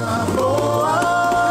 Samoa.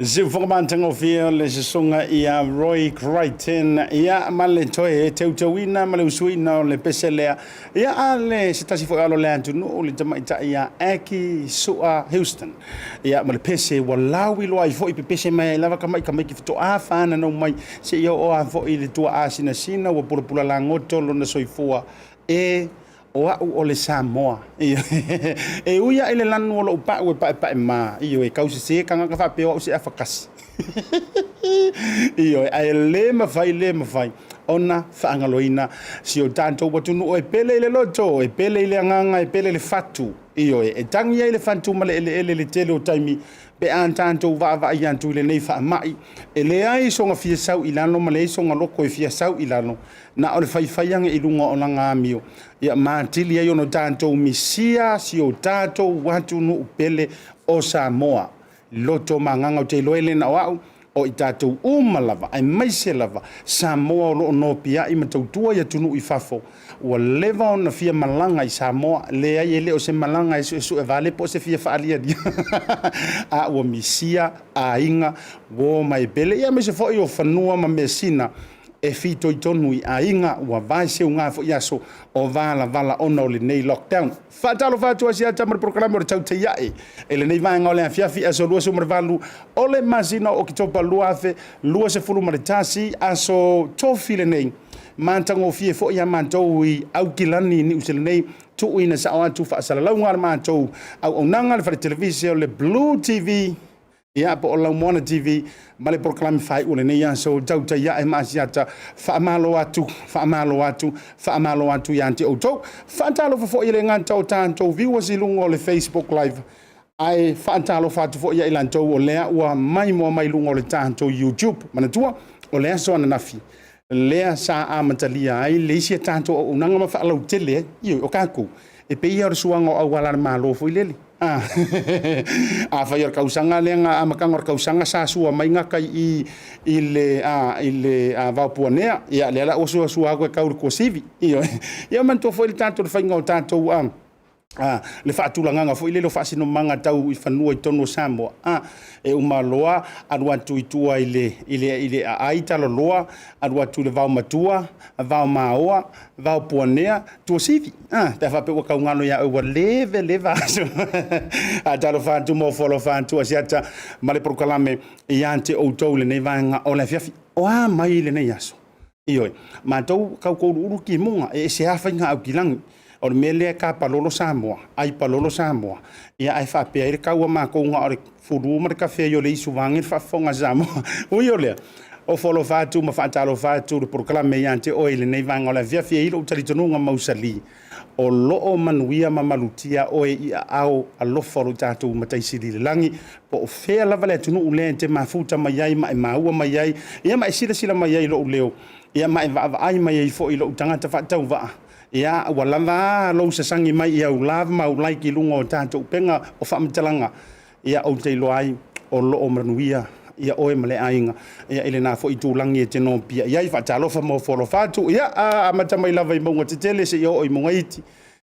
Siufoga matagofie o le susuga ia Roy Crichton, ia ma le toe teuteuina ma le usuina o le pese lea, ia a le se tasi foi o alo o le atunuu, le tamaitai ia Aki Sua Houston, ia ma le pese ua lauiloa ai foi pepese mai ai lava tama'i tamaiti faatoa fananau mai seia oo lava foi i le tuaa sinasina ua pulapula lagoto lona soifua e O au o le Samoa. E ui lava i le lanu o lou pau e paepae ma, ioe, e tausese tagata faapea o au se afatasi. Ioe, ae le mafai, le mafai ona faagaloina si o tatou atunuu e pele i le loto, e pele i le agaga, e pele i le fatu. Ioe, e tagi ai le fatu ma le eleele i le tele o taimi pe a tatou vaavaai atu i lenei faamai, e leai sona fia sau i lalo ma leai sona loto e fia sau i lalo, na o le faifai ane i luga o lana amio, ia ma atili ai ona tatou misia si o tatou atunuu pele o Samoa. Loto ma agaga ou te iloa e le na o au, o i tatou uma lava, aemaise lava Samoa o lo o nopiai ma tautua i atunuu i fafo, ua leva ona fia malaga i Samoa. Leai, e le o se malaga e suesue vale po o se fia faalialia, a ua misia aiga, uo ma e pele, ia aemaise foi o fanua ma measina e fitoitonu i aiga ua vae seuga foi aso o valavala ona o lenei lockdown. Faatalofa atu Asiata ma le polokalame o le Tautai Ae i lenei vaega o le afiafi aso 28 o le masina o Oketopa 2021, aso Tofi lenei matagofie foi a matou i Aukilani i Niu Sila nei, tuuina sao atu faasalalauga a le matou auaunaga le fale televise o le Blue TV, ia po o Laumoana TV ma le polokalame faaiu o lenei aso Tautai Ae ma Asiata. Faamalo atu, faamalo atu, faamalo atu ia te outou. Faatalofa foi i le gata o tatou viewers i luga o le Facebook Live, ae faatalofa atu foi ia i latou o lea ua maimoa mai luga o le tatou YouTube. Manatua, o le aso ananafi lea sa amatalia ai le isi a tatou auaunaga ma faalautele ai. Ioe, o tatou, e pei ia o le suaga o auala a le Malo foi lele. Afai o le tausaga lea na amataga o le tausaga sa sua mai gata i i le a i le vaopuanea, ia lea la ua suasua atu e tau i le tuasivi. Ioe. Ia manatua foi le tatou le faiga o tatou le faatulagaga foi lele o faasinomaga tau i fanua i totonu o Samoa, e uma loa alu atu i tua i le i le i le aai talaloa, alu atu i le vaomatua, vaomaoa, vaopuanea, tuasivi, pe a faapea ua taugalo ia oe ua leva leva aso. Talofa atu ma ofo alofa atu Asiata ma le polokalame ia te outou i lenei vaega o le afiafi. O a mai lenei aso? Ioe, matou tau uluulu timuga, e ese lava faiga aukilagi. O le mea lea kapalolo Samoa, ai palolo Samoa, ia ae faapea ai le tau a matou na o le fulu ma le kafe ai o le isu vaeane le faafofoga a Samoa. Ui o lea, ofo alofa atu ma faatalofa atu le polokalame ia te oe i lenei vaega o le afiafi. E i ai lou talitonuga mausali, o lo o manuia ma malutia oe i aao alofa o lo tatou Matai Sili i le lagi, po o fea lava le atunuu lea e te mafuta mai ai ma e maua mai ai, ia ma e silasila mai ai i lou leo, ia ma e vaavaai mai ai foi i lou tagata faatauvaa. Ia, ua lava lou sasagi mai i au love ma au like i luga o tatou upega o faamatalaga, ia ou te iloa ai o lo o manuia ia oe ma le aiga, ia i lena foi itulagi e te nopia i ai. Faatalofa ma ofo alofa atu, ia amata mai lava i mauga tetele seia oo i mauga iti,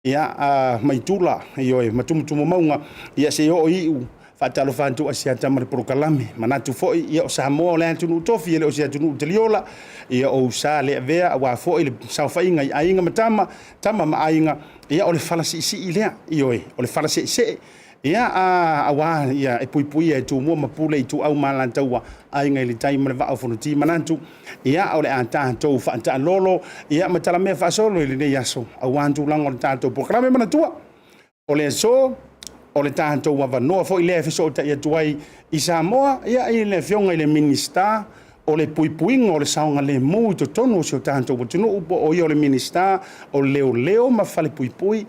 ia mai tula, ioe, ma tumutumu mauga, ia seia oo i iu. Faatalofa atu Asiata ma le polokalame. Manatu foi, ia o Samoa o le atunuu tofi, e le o se atunuu taliola, ia o ou sa le avea aua foi le saofaiga i aiga ma tama, tama ma aiga, ia o le fala siisii lea, ioe, o le fala seesee. Ia, aua ia e puipuia e Tumua ma Pule Ituau ma Alataua, Aiga i le Tai ma le Vaa o Fonoti. Manatu, ia, o le a tatou faataalolo, ia, ma talamea faasolo i lenei aso, aua tulaga o le tatou polokalame. Manatua, o le aso, o le tatou avanoa foi lea e fesootai atu ai i Samoa, ia, i le Afioga i le Minisita o le puipuiga o le saogalemu i totonu o si o tatou atunuu, po o ia o le Minisita o Leoleo ma Falepuipui,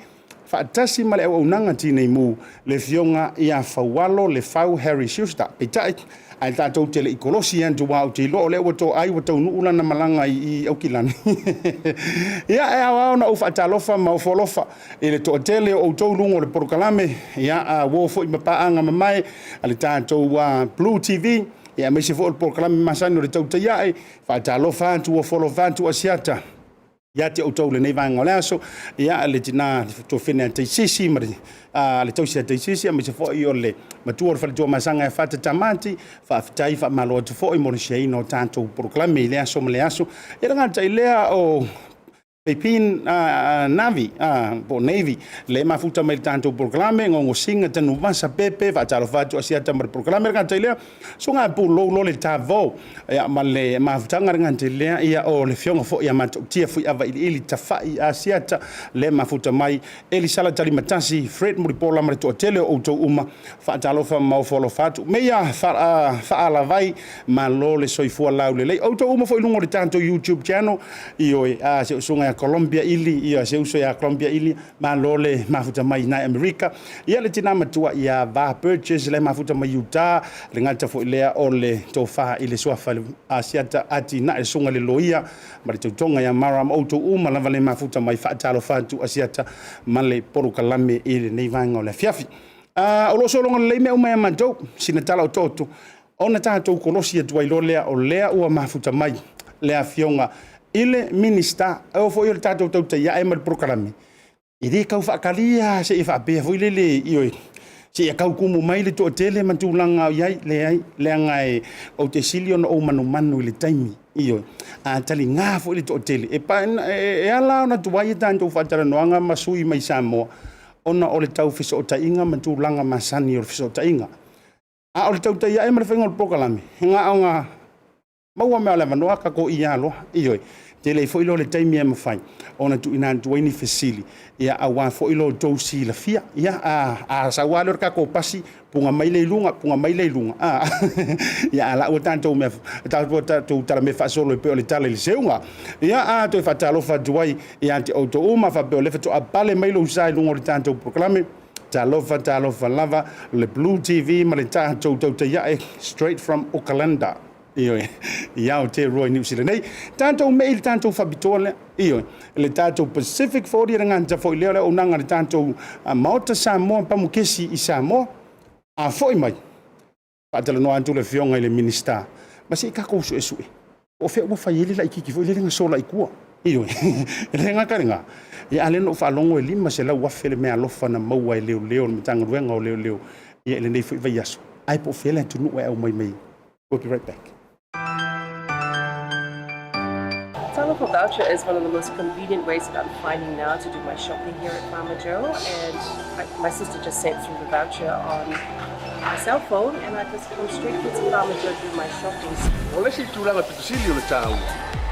faatasi ma le auaunaga Tinei Mu, le Afioga ia Faualo Lefau Harry Schuster. Peitai, ae tatou te le i kolosi atu aua ou te iloa o lea ua toai ua taunuu lana malaga i Aukilani. Ia, e ao lava ona ou faatalofa ma ofo alofa i le toatele o outou luga o le polokalame, ia, a uo foi ma paaga mamae a le tatou Blue TV, ia, aemaise foi o le polokalame masani o le Tautai Ae. Faatalofa atu, ofo alofa atu Asiata. Ia te outou lenei vaega o le aso, ia le tina tuafene a Taisisi ma le, a, le tausi a Taisisi, aemaise foi o le matua o le faletua masaga e Fata Tamati, faafetai faamalo atu foi mo le siaina o tatou polokalame i le aso ma le aso. Ia le gata i lea o Pipin Navi, po o Navy, le mafuta mai le tatou polokalame, Gogosiga, Tanuvasa, Pepe, faatalofa atu Asiata ma le polokalame. Le gata i lea, Suga pulou loa le tavou ia ma le mafutaga le gata i lea ia o le fioga foi ia Matautia Fuiava Iliili Tafai Asiata le mafuta mai Elisala Talimatasi Fred Mulipola ma le toatele o outou uma faatalofa ma ofo alofa atu me ia faalavai malo le soifua laulelei outou uma foi i luga o le tatou YouTube channel ioe a se usuga ia Colombia Ili ia se uso ia Colombia Ili Malo le mafuta mai nai Amerika. Ia le tina matua ia Va Burgess le mafuta mai Utah, le gata foi lea o le tofa i le suafa le Asiata atinae le susuga le loia ma le tautoga ia Mara ma outou uma lava le mafuta mai faatalofa atu Asiata ma le polokalame i lenei vaega o le afiafi. O lo o sologa lelei mea uma ia matou, sina tala otooto ona tatou kolosi atu ai loa lea o lea ua mafuta mai le afioga i le Minisita. E oo foi o le tatou tautai ae ma le polokalame, e le tau faatalia se i faapea foi lele, ioe, seia tau tumu mai le toatele ma tulaga o i ai. Leai, leaga e ou te sili ona ou manumanu i le taimi, ioe, a taliga foi le toatele. E, e ala ona tuai a tatou faatalanoaga ma sui mai Samoa, ona o le tau fesootaiga ma tulaga masani o le fesootaiga. A o le tautai ae ma le faiga o le polokalame, e na ona maua mea o le avanoa tatou ia loa. Ioe, tele ai foi lea o le taimi e mafai ona tuuina atu ai ni fesili, ia aua foi lo outou silafia. Ia, a sau lava lea o le tatou pasi, puga mai lea i luga, puga mai lea i luga. A, ia, a la ua tatou mea, tatou talamea faasolo e pei o le tala i le seuga. Ia, a toe faatalofa atu ai ia te outou uma, faapea o lea faatoa pale mai lou sa i luga o le tatou polokalame. Talofa, talofa lava, le Blue TV ma le tatou tautai ae straight from Aucklanda. Ioe, i Aotearoa i Niu Sila nei. Tatou mei le tatou faapitoa lea. Ioe, le tatou Pacific 40 le gata foi lea o le auaunaga a le tatou Maota Samoa Pamukesi i Samoa. A foi mai, faatalanoa atu le Afioga i le Minisita, ma se i tatou suesue, po o fea ua fai ai le laitiiti foi lele na sola i tua. Ioe, e le gata i lena, ia a lea na ou faalogo e $500,000 le meaalofa na maua e leoleo, le Matagaluega o Leoleo ia i lenei foi vaiaso. Ae po o fea le atunuu e aumai mai ai. We'll be right back. Talofa voucher is one of the most convenient ways that I'm finding now to do my shopping here at Farmer Joe. And I, my sister just sent through the voucher on my cell phone and I just come straight here to Farmer Joe to do my shopping. O le isi tulaga pito sili o le taua,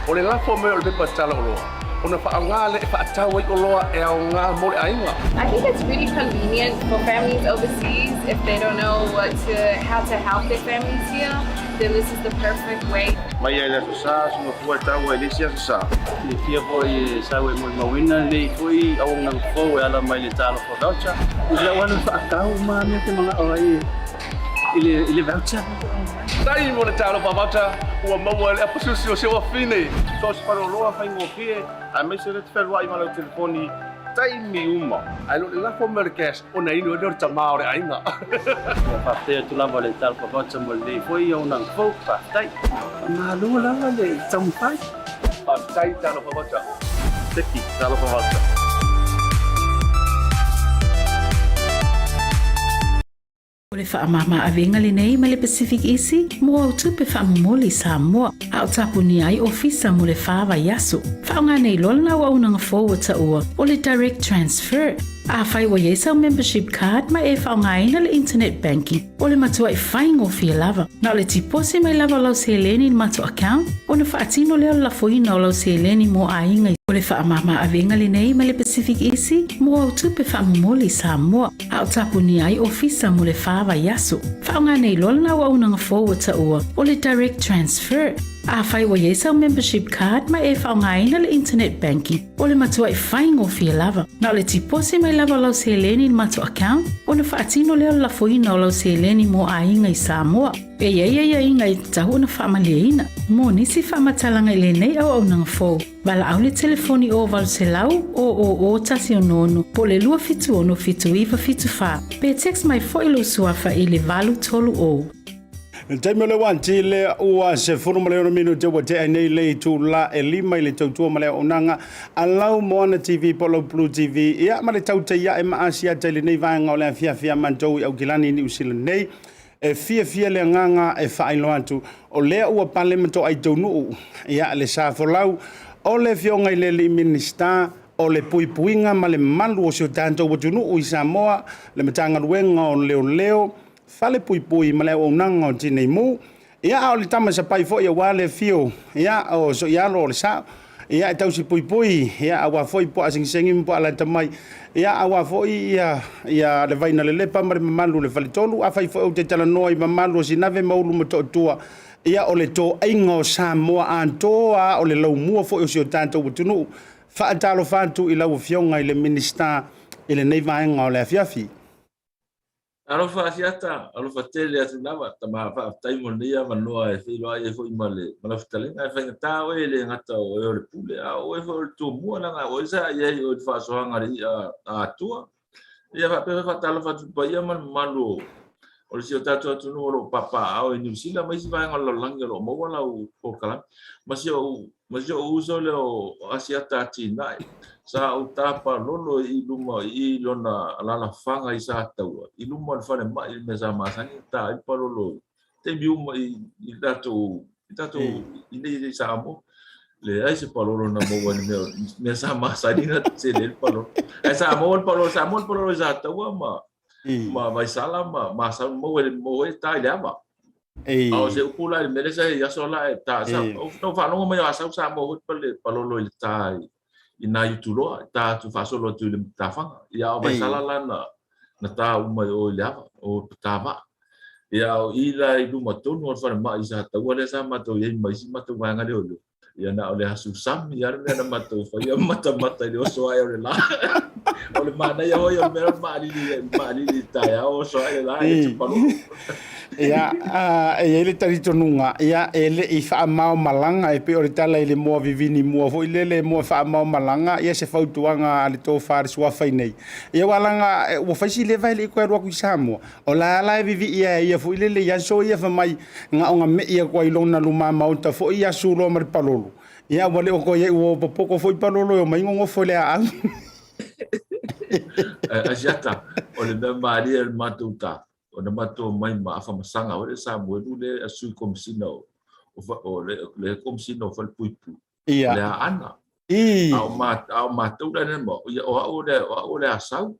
o le lafo mai o le pepa tala oloa, ona faaaoga lea e faatau ai oloa e aoga mo le aiga. I think it's really convenient for families overseas if they don't know what to, how to help their families here, then this is the perfect way. Mai lava i le Aso Sa, suga fua e taua i le isi Aso Sa. Silafia foi e sau e molimauina lenei foi auaunaga fou e ala mai le Talofa Voucher. I lau alu faatau ma mea te manao ai i le, i le voucher. Tai mo le Talofa Voucher ua maua e le apasusi o si ou afine. So o se faleoloa faigofie aemaise le te fealuai ma lau telefoni taimi uma. Ae le o le lafo mai o le cash ona inu ai lea o le tama o le aiga. Ua faafetai atu lava le Talofa Voucher mo lenei foi auaunaga fou. Faafetai. Faamalo lava le taumafai. Faafetai Talofa Voucher. Seki Talofa Voucher. O le faamama-avega lenei mai le Pacific Easy mo au tupe faamomoli i Samoa, a o tapunia ai ofisa mo le fa vaiaso. Faaaoga nei loa lena auaunaga fou ua taua o le Direct Transfer. Afai ua i ai sau membership card ma e faaaogaina le internet banking, o le matuai faigofie lava. Na o le tiposi mai lava o lau seleni i le matou account, ona faatino lea o le lafoina o lau seleni mo aiga i O le faamama-avega lenei mai le Pacific Easy mo au tupe faamomoli i Samoa. A o tapunia ai ofisa mo le fa vaiaso. Faaaoga nei loa lena auaunaga fou ua taua o le Direct Transfer. Afai ua i ai sau membership card ma e faaaogaina le internet banking, o le matuai faigofie lava. Na o le tiposi mai lava o lau seleni i le matou account, ona faatino lea o le lafoina o lau seleni mo aiga i Samoa. E i ai aiaiga e tatau ona faamalieina. Mo nisi faamatalaga i lenei auaunaga fou, Valaau le telefoni o 800 000 166 po o le 276 7974 pe text mai foi lou suafa i le 830. Le taimi o le uati lea ua 16 minute ua tea nei le itula e 5 i le tautua ma le auaunaga a lau Moana TV po o lau Blue TV, ia ma le tautai ae ma Asiata i lenei vaega o le afiafi a matou i Aukilani i Niu Sila nei. E fiafia le agaga e faailoa atu o lea ua pale ma toai taunuu ia le sa folau o le Afioga i le Alii Minisita o le Puipuiga ma le Malu o si o tatou atunuu i Samoa, le Matagaluega o Leoleo, Falepuipui ma le Auaunaga o Tinei Mu. Ia, a o le tama sapai foi aua le afio, ia, o Soialo o le Sao, ia, e tausi puipui, ia, aua foi puaa segisegi ma puaa lata mai, ia, aua foi, ia, ia le vaina lelepa ma le mamalu o le faletolu. Afai foi ou te talanoa i mamalu o Sinave ma Ulu ma Tootua, ia, o le toaiga o Samoa atoa, a o le laumua foi o si o tatou atunuu. Faatalofa atu i lau Afioga i le Minisita i lenei vaega o le afiafi. Alofa Asiata, alofa tele atu lava, tama faafetai mo lenei avanoa e feiloai ai foi ma le ma lau fetalaiga. E faigata oe e le gata o oe o le pule, a o oe foi o le tumua, leaga o oe sa i ai i o i le faasoaga a le i'a a Atua. Ia faapea foi faatalofa atu i le paia ma le mamalu o o le si o tatou atunuu o lo o papaaao i Niu Sila ma isi vaega o le lalolagi o lo o maua lau polokalame. Ma si ou Ma si ou uso lea o Asiata Atinae, sa ou tapa lolo i luma i lona alalafaga i Sataua, i luma o le falemai i le mea sa masani ona ta ai le palolo i taimi uma i tatou i tatou i nei i Samoa. Leai se palolo na maua i le mea mea sa masani ona tele ai le palolo. Ae sa maua le palolo, sa maua le palolo i Sataua ma ma Vaisala ma ma Asau, maua i le maua ai ta i le ava. A o se upu la i le mea lea sa i aso la e ta sa na ou faalogo mai o Asau sa maua foi le palolo i le ta i nā Utuloa, i ta atu faasolo atu i le Matafaga. Ia a o Vaisala la na na ta uma i o i le ava, o Patavaa. Ia a o i la i luma tonu o le falemai i Sataua lea sa matou i ai ma isi matou vaega leoleo. Ia na o le asu sami lava le mea na matou faia matamata i le oso ae o le la. O le manaia foi o le mea o le maalili, maalili i le taeao oso ae le la e te palolo. Ia, e i ai le talitonuga, ia, e le i faamao malaga, e pei o le tala i le moa vivini mua foi lele, moa faamao malaga, ia se fautuaga a le tofa a le suafa i nei. Ia aua leaga ua fai si leva e le i toe alu atu i Samoa, o la la e vivii a e ia foi lele i aso ia fai mai na ona me'i atu ai lona luma maota foi ia asu loa ma le palolo. Ia ua le o toe ua popoko foi palolo e omai nonofo i le aau. Asiata, o le mea malie o le matou ta, ona matou omai ma Afamasaga, o le Samuelu le a Sui Komesina o, o le, le Komesina o Falepuipui, o le Aana. A o, ma, a o matou la le ma, ia, o au le, o au le Asau,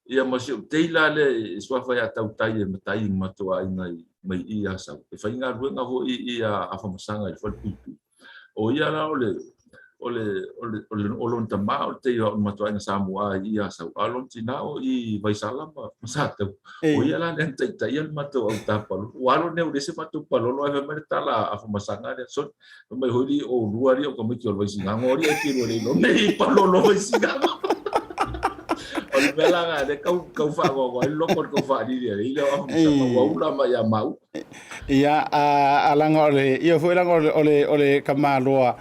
ia ma si ou tei la le e suafa ia tautai e matai i matou aiga i, mai i Asau. E faigaluega foi i a Afamasaga i le Falepuipui. O ia la o le, o le, o le, o le, o lona tama o le tei o matou aiga Samoa i Asau, a o lona tina o i Vaisala ma, ma Sataua. O ia la lea na taitaia le matou au tapalolo. Ua alo nei ua leai se matou palolo ae fai mai le tala a Afamasaga lea, sole, fai mai hoi li o lua li o tamaiti o le Vaisigano ali e tiro le lo nei palolo Vaisigano. O le mea la nga le kau kau whaangoangoa ai loko le kau whaalili ai le o Afamasaga ua ula mai ia mau. Ia, a laga o le, ia foi laga o le, o le, o le Kamaloa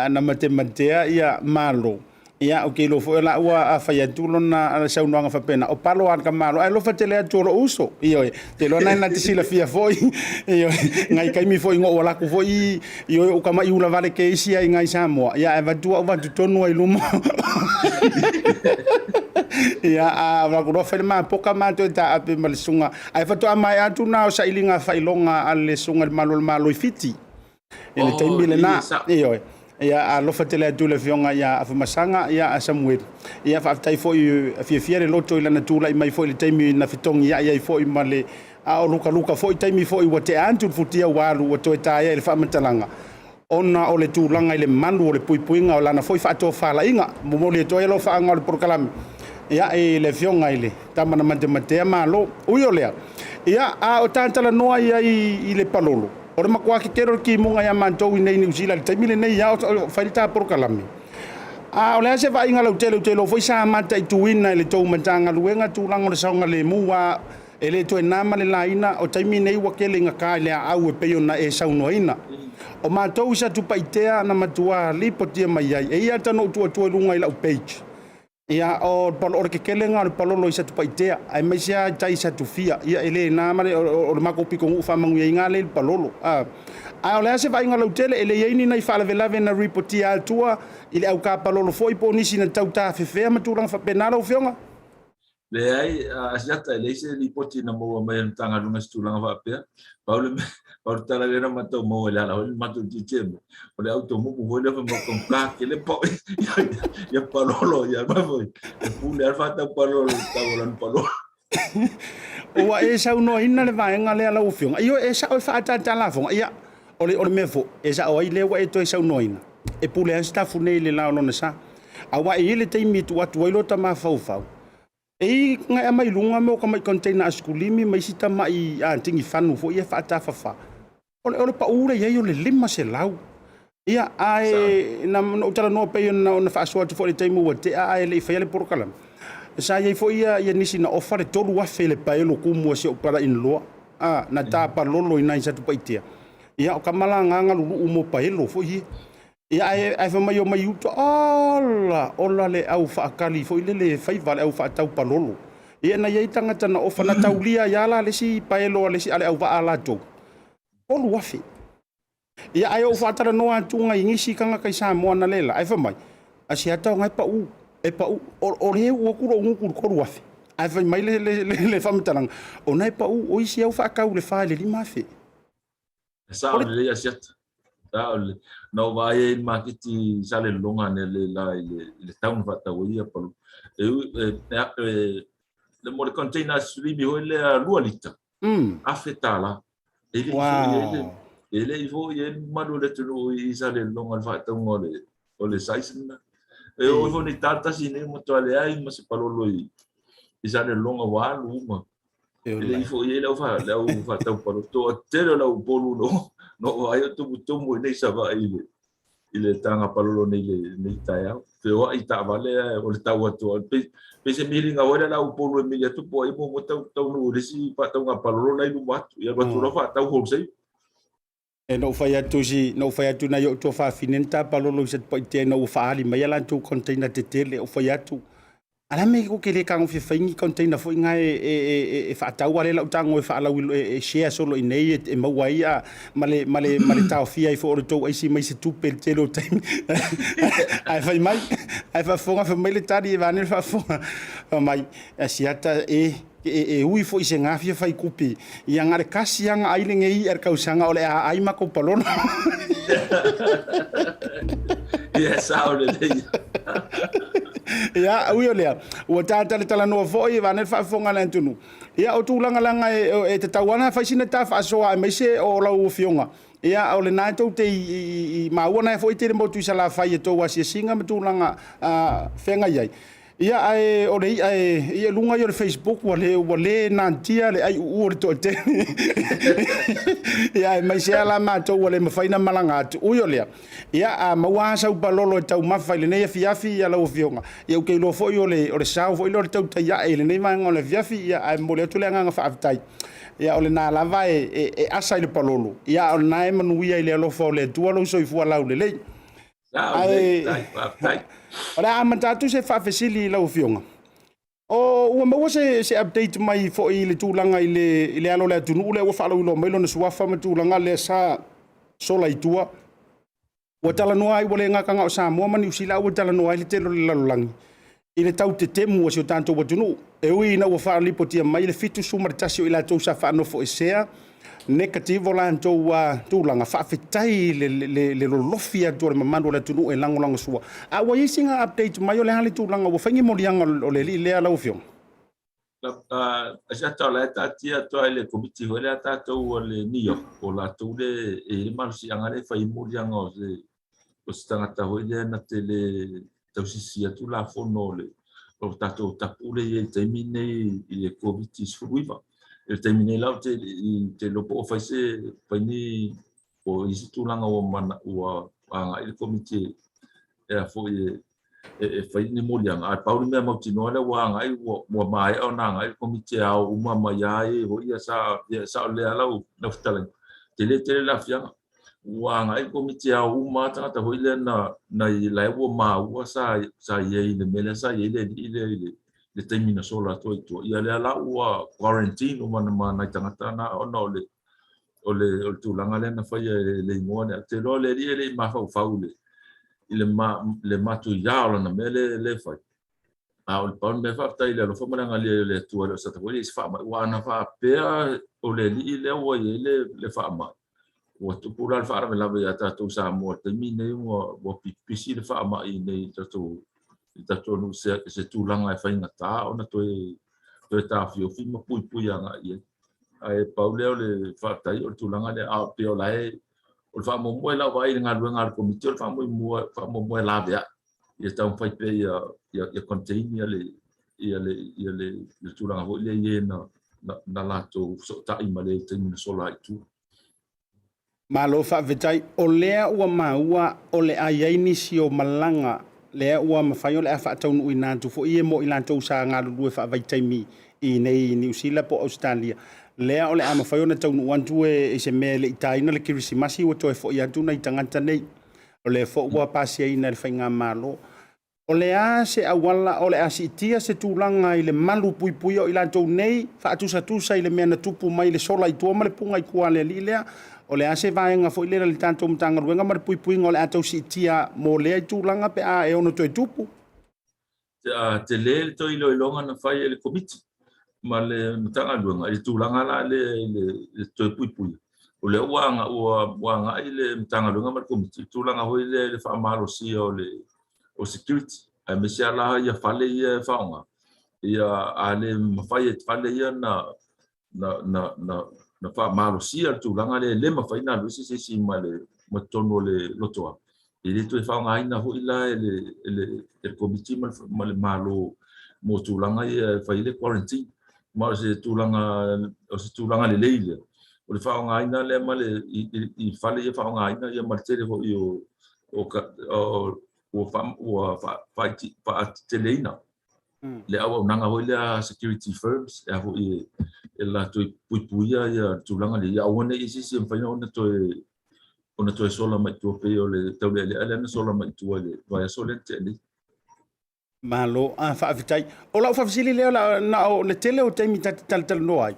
na matematea ia Malo. Ia, ou te iloa foi o la ua fai atu lona saunoaga faapena, o palo lava le Kamaloa, ae alofa tele atu o lou uso. Ioe, te iloa na na te silafia foi, ioe, ngai taimi foi ina ou alu atu foi, ioe, ou tama'i ula vale ke isi ai ngai Samoa, ia, ae avatu au avatu tonu ai luma. Ia, a alu atu loa fai le mapoka matou e taape ma le susuga. Ae faatoa maea atu na o sailiga faailoga a le Susuga i le Malo o le Malo i Fiti i le taimi lena. Ioe. Ia, alofa tele atu le Afioga ia Afamasaga ia Samueli. Ia, faafetai foi, fiafia le loto i lana tulai mai foi i le taimi na fetogiai ai foi ma le a o lukaluka foi taimi foi ua tea atu le futia ua alu ua toe taea i le faamatalaga ona o le tulaga i le malu o le puipuiga o lana foi faatofalaiga. Momoli atu ai alofaaga o le polokalame ia i le Afioga i le Tama na matematea Malo. Ui o lea, ia, a o tatalanoa ia i le palolo, o le matua tetele o le timuga ia matou i nei Niu Sila i le taimi lenei ia o fai le ta polokalame. A o le a se vaaiga lautele ou te iloa foi sa mataituina e le tou Matagaluega tulaga o le saogalemu a E le toe na ma le laina, o taimi nei ua tele ina ka i le aau e pei ona e saunoaina. O matou i Satupaitea na matua lipotia mai ai, e ia ata na ou tuuatua i luga i lau page. Ia, o o le kekelega o le palolo i Satupaitea, aemaise lava i tai i Satufia, ia e le na ma le, o le matou pitonuu faamanuiaina lea i le palolo. A, ae o le a se vaaiga lautele, e le i ai ni nai faalavelave na ripotia atua i le au palolo foi po o nisi na tau tafefea ma tulaga faapena lau Afioga? Leai, Asiata, e leai se lipoti na maua mai e le Matagaluega i se tulaga faapea. Pau le mea, pau le tala lea na matou maua i le ala foi le matou tietie mai, o le automumu foi lea fai mai taugata tele pau ia palolo ia mai foi. E pule lava le faatau palolo i le tau o lana palolo. Ua e saunoaina le vaega lea lau Afioga. Ioe, e sao e faaataata lafoga. Ia, o le, o le mea foi, e sao ai lea ua e toe saunoaina. E pule lava Sitafune i le la o lona sa. Aua e i ai le taimi e tuu atu ai lota mafaufau, e i gaea mai luga mea o tamai container asikulimi ma isi tamai tigifanu foi ia faatafafa. O le, o le pau lea i ai o le 500. Ia, ae na, na ou talanoa pei ona, ona faasoa atu foi i le taimi ua tea ae le i faia le polokalame. Sa i ai foi ia, ia nisi na ofa le 3,000 i le paelo kumu a si ou palainiloa, a, na tapalolo i nai Satupaitea. Ia, o kamalaga galuluu mo paelo foi ia. Ia, ae, ae fai mai omai i uta, ola, ola le au faakali foi lele e faiva le au faatau palolo. Ia, na i ai tagata na ofa, na taulia ai lava la le isi paelo a le isi a le auvaa a latou, 3,000. Ia, ae ou faatalanoa atu i nisi tagata i Samoa na le la, ae fai mai, a se ata o e pau, e pau, o le uu atu lou gutu i le 3,000. Ae fai mai le, le, le, le faamatalaga, o na e pau, o isi au faatau i le 4 i le 5,000. E sao lelei Asiata. Sao lelei. Na ou vaai ai i le maketi i Salelologa analeila i le, i le town faatau ai ia palu. E, e, e, e, le mo le container stream foi lea 2 lita. $1,000. E le i foi ai le, e le i foi ai le mamalu o le atunuu i Salelologa i le faatauga o le, o le size lena. E oo ifo nei tala tasi nei matua leai ma se palolo i, i Salelologa ua alu uma. E le i foi ai le au le au faatau palolo. Toatele o le au Upolu no no vaai o tumutumu i nei Savaii i le i le taga palolo nei le nei taeao. Feoai i taavale ae o le tau atu lava. Pei pei se miliga foi lea le au Upolu e mili atu po o ai muamua tau taunuu i le isi faatauga palolo la i luma atu. Ia alu atu loa faatau wholesale. E na ou fai atu si, na ou fai atu nai o'u tuafafine na tapalolo i Satupaitea ina ua faaali mai a latou container tetele, ou fai atu, a le a mea kou te le tago fia fai ni container foi na e, e, e, e faatau a lea la ou tago e faalau e, e share solo i nei e, e maua ai a, ma le, ma le, ma le taofia ai foi o le tou aisi mai se tupe i le tele o taimi. Ae fai mai, ae faafofoga fai mai le tali e vaeane le faafofoga, fai mai, Asiata e, E, e ui foi i se gafia fai kupi, ia na le kasi lava na ai lenei i'a i le tausaga o le a ai matou palolo. Ia, sao lelei. Ia, ui o lea, ua tatalatalanoa foi vaeane le faafofoga a le atunuu. Ia, o tulaga leaga e, e tatau lava ona fai sina ta faasoa aemaise o lau Afioga. Ia, o lena e tou te i, i, i maua na foi e tele motu i Salafai i a tou asiasiga ma tulaga feagai ai. Ia ae o le i'a e i luga ia o le Facebook ua le ua le natia le aiuuu o le toatele. Ia aemaise lava la matou ua le mafai ona malaga atu. Ui o lea, ia a maua lava sau palolo e taumafa i lenei afiafi ia lau Afioga, ia ou te iloa foi o le o le sao foi lea o le tautai ae i lenei vaega o le afiafi, ia ae momoli atu le agaga faafetai. Ia o lena lava e, e, e asa i le palolo, ia a o lena e manuia i le alofa o le Atua lou soifua laulelei. Ae o le a amata atu se faafesili i lau Afioga. O, ua maua se, se update mai foi i le tulaga i le, i le alo o le atunuu lea ua faalauiloa mai lona suafa ma tulaga lea sa sola i tua. Ua talanoa ai, ua le gata na o Samoa ma Niu Sila, a ua talanoa ai le tele o le lalolagi i le tau tetemu o si o tatou atunuu. E ui ina ua faalipotia mai le 71 o i latou sa faanofoesea negative o latou tulaga, faafetai i le, le, le lolofi atu o le mamalu o le atunuu e lagolagosua. A ua i ai sina update mai o le a le tulaga ua fai ni moliaga o le alii lea lau Afioga? Asiata o la e taatia atu lava i le komiti foi lea a tatou o le NEOC, o latou le e i ai le malosiaga lea e fai ai moliaga o se o se tagata foi lea na te le tausisi atu Tulafono o le o tatou tapu lea e i ai i le taimi lenei i le Koviti-19. I le taimi nei la ou te te iloa po o fai se fai ni po o i ai se tulaga ua mana ua agai le komiti e a foi e e fai ni moliaga, ae pau le mea mautinoa lea ua agai ua, ua maea ona agai le komiti e ao uma mai lava e foi ia sa, ia sao lelei lava lau, lau fetalaiga. Tele tele le aafiaga. Ua agai le Komiti e ao uma lava tagata foi lea na na i la e ua maua sa sa i ai i le mea lea sa i ai le alii lea i le le taimi na sola atu ai i tua. Ia lea la ua quarantine uma ma nai tagata na ona o le o le o le tulaga lea na faia e le igoa lea. Ou te iloa le alii e le i mafaufau i le i le ma le matuia o lana mea lea lea e fai. A o le pau le mea faafetai i le alofa ma le agalelei o le Atua e le o se ata foi le isi faamai, aua ana faapea o le Alii lea ua i ai le faamai, ua tupu la le faalavelave ia tatou i Samoa i le taimi lenei ua pipisi le faamai i inei i le tatou i le tatou nuu i se tulaga e faigata ona toe taofiofi ma puipui agai i ai. Ae pau lea o le faafetai o le tulaga lea, a pei o la e o le faamoemoe i lau vaai i le galuega a le Komiti o le faamoemoe e laveai ia taumafai pea ia ia ia contain ia le ia le ia le le tulaga foi lea i e na na, na latou fesootai ma le taimi na sola ai i tua. Malo faafetai. O lea ua maua o le a i ai nisi o malaga lea ua mafai o le a faataunuuina atu foi e mo i latou sa galulue faavaitaimi i inei i Niu Sila po o Ausetalia. Lea o le a mafai ona taunuu atu e i se mea e le i taina le Kerisimasi ua toe foi atu nai tagata nei. O lea foi ua pasiaina e le Faigamalo. O le a se auala o le a siitia se tulaga i le malu puipuia o i latou nei, faatusatusa i le mea na tupu mai le sola i tua ma le puga i tua a le alii lea? O le a se vaega foi lea i le tatou Matagaluega ma le puipuiga o le a tau siitia mo lea tulaga pe a e ono toe tupu? Tele le toe iloiloga na fai e le Komiti ma le Matagaluega i le tulaga la lea i le toe puipuia. O lea ua ua agai le Matagaluega ma le Komiti i le tulaga foi lea i le faamalosia o le o security, aemaise lava la ia fale ia e faaaoga. Ia a le mafai e fale ia na na faamalosia le tulaga lea e le mafai ona alu ese se isi ma le ma totonu o le lotoa, e le toe faaaogaina foi la e le e le e le Komiti ma le Malo mo tulaga ia e fai ai le quarantine. Ma o se tulaga o se tulaga lelei lea o le faaaogaina lea ma le i fale ia faaaogaina ia ma le tele foi o o ua faateteleina le auaunaga foi lea security firms e a foi e latou puipuia ia tulaga lea ia aua ne i se isi e mafai ona toe ona toe sola mai tua pei o le taulealea lea na sola mai tua i le vaiaso lea na tea nei. Malo, a faafetai. O lau faafesili lea na o le tele o taimi ta te talatalanoa ai,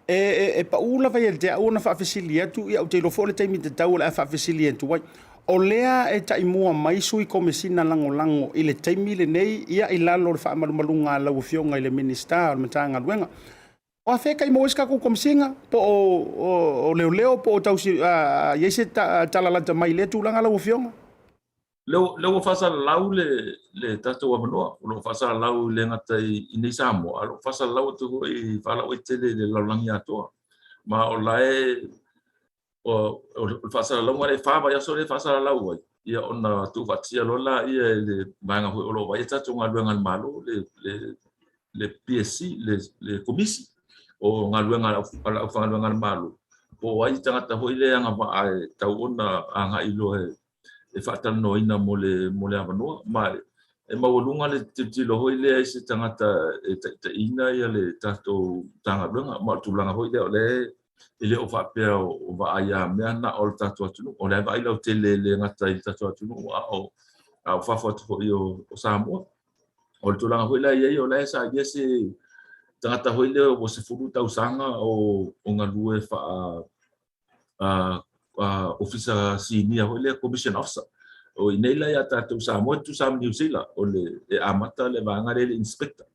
e, e, e pau lava ia te au ona faafesili atu, ia ou te iloa foi o le taimi tatau o le a faafesili atu ai. O lea e taimua mai sui komesina lagolago i le taimi lenei, ia i lalo o le faamalumaluga a lau Afioga i le Minisita o le Matagaluega. O afea e maua ai se tatou komesina po o, o, o leoleo po o tausi, a, i ai se tala lata mai i lea tulaga lau Afioga? Lea ua faasalalau le, le tatou avanoa, o lo o faasalalau e le gata i inei Samoa, a o lo o faasalalau atu foi i faalauaitele i le lalolagi atoa. Ma o la e o le faasalalauga lea e fa vaiaso lea e faasalalau ai, ia ona tuufaatia loa laia e le vaega foi o lo o vaaia tatou galuega a le Malo, le, le, le PSC, le, le Komisi o galuega a le aufaigaluega a le Malo, po o ai tagata foi lea e agavaa e tatau ona agai loa e, e faatalanoaina mo le, mo le avanoa. Ma e maualuga le tilotilo foi lea i se tagata e taitaiina ia le tatou Matagaluega. Ma o le tulaga foi lea o lea e le o faapea o vaai a mea na o le tatou atunuu. O lea e vaai lautele e le gata i le tatou atunuu a o, a o fafo atu foi o, o Samoa. O le tulaga foi la e i ai, o la e sailia se tagata foi lea ua 10 tausaga o, o galue faa ofisa sinia foi lea, commission officer. O i nei la ia tatou Samoa e tutusa ma Niu Sila, o le, e amata le vaega lea i le inspector.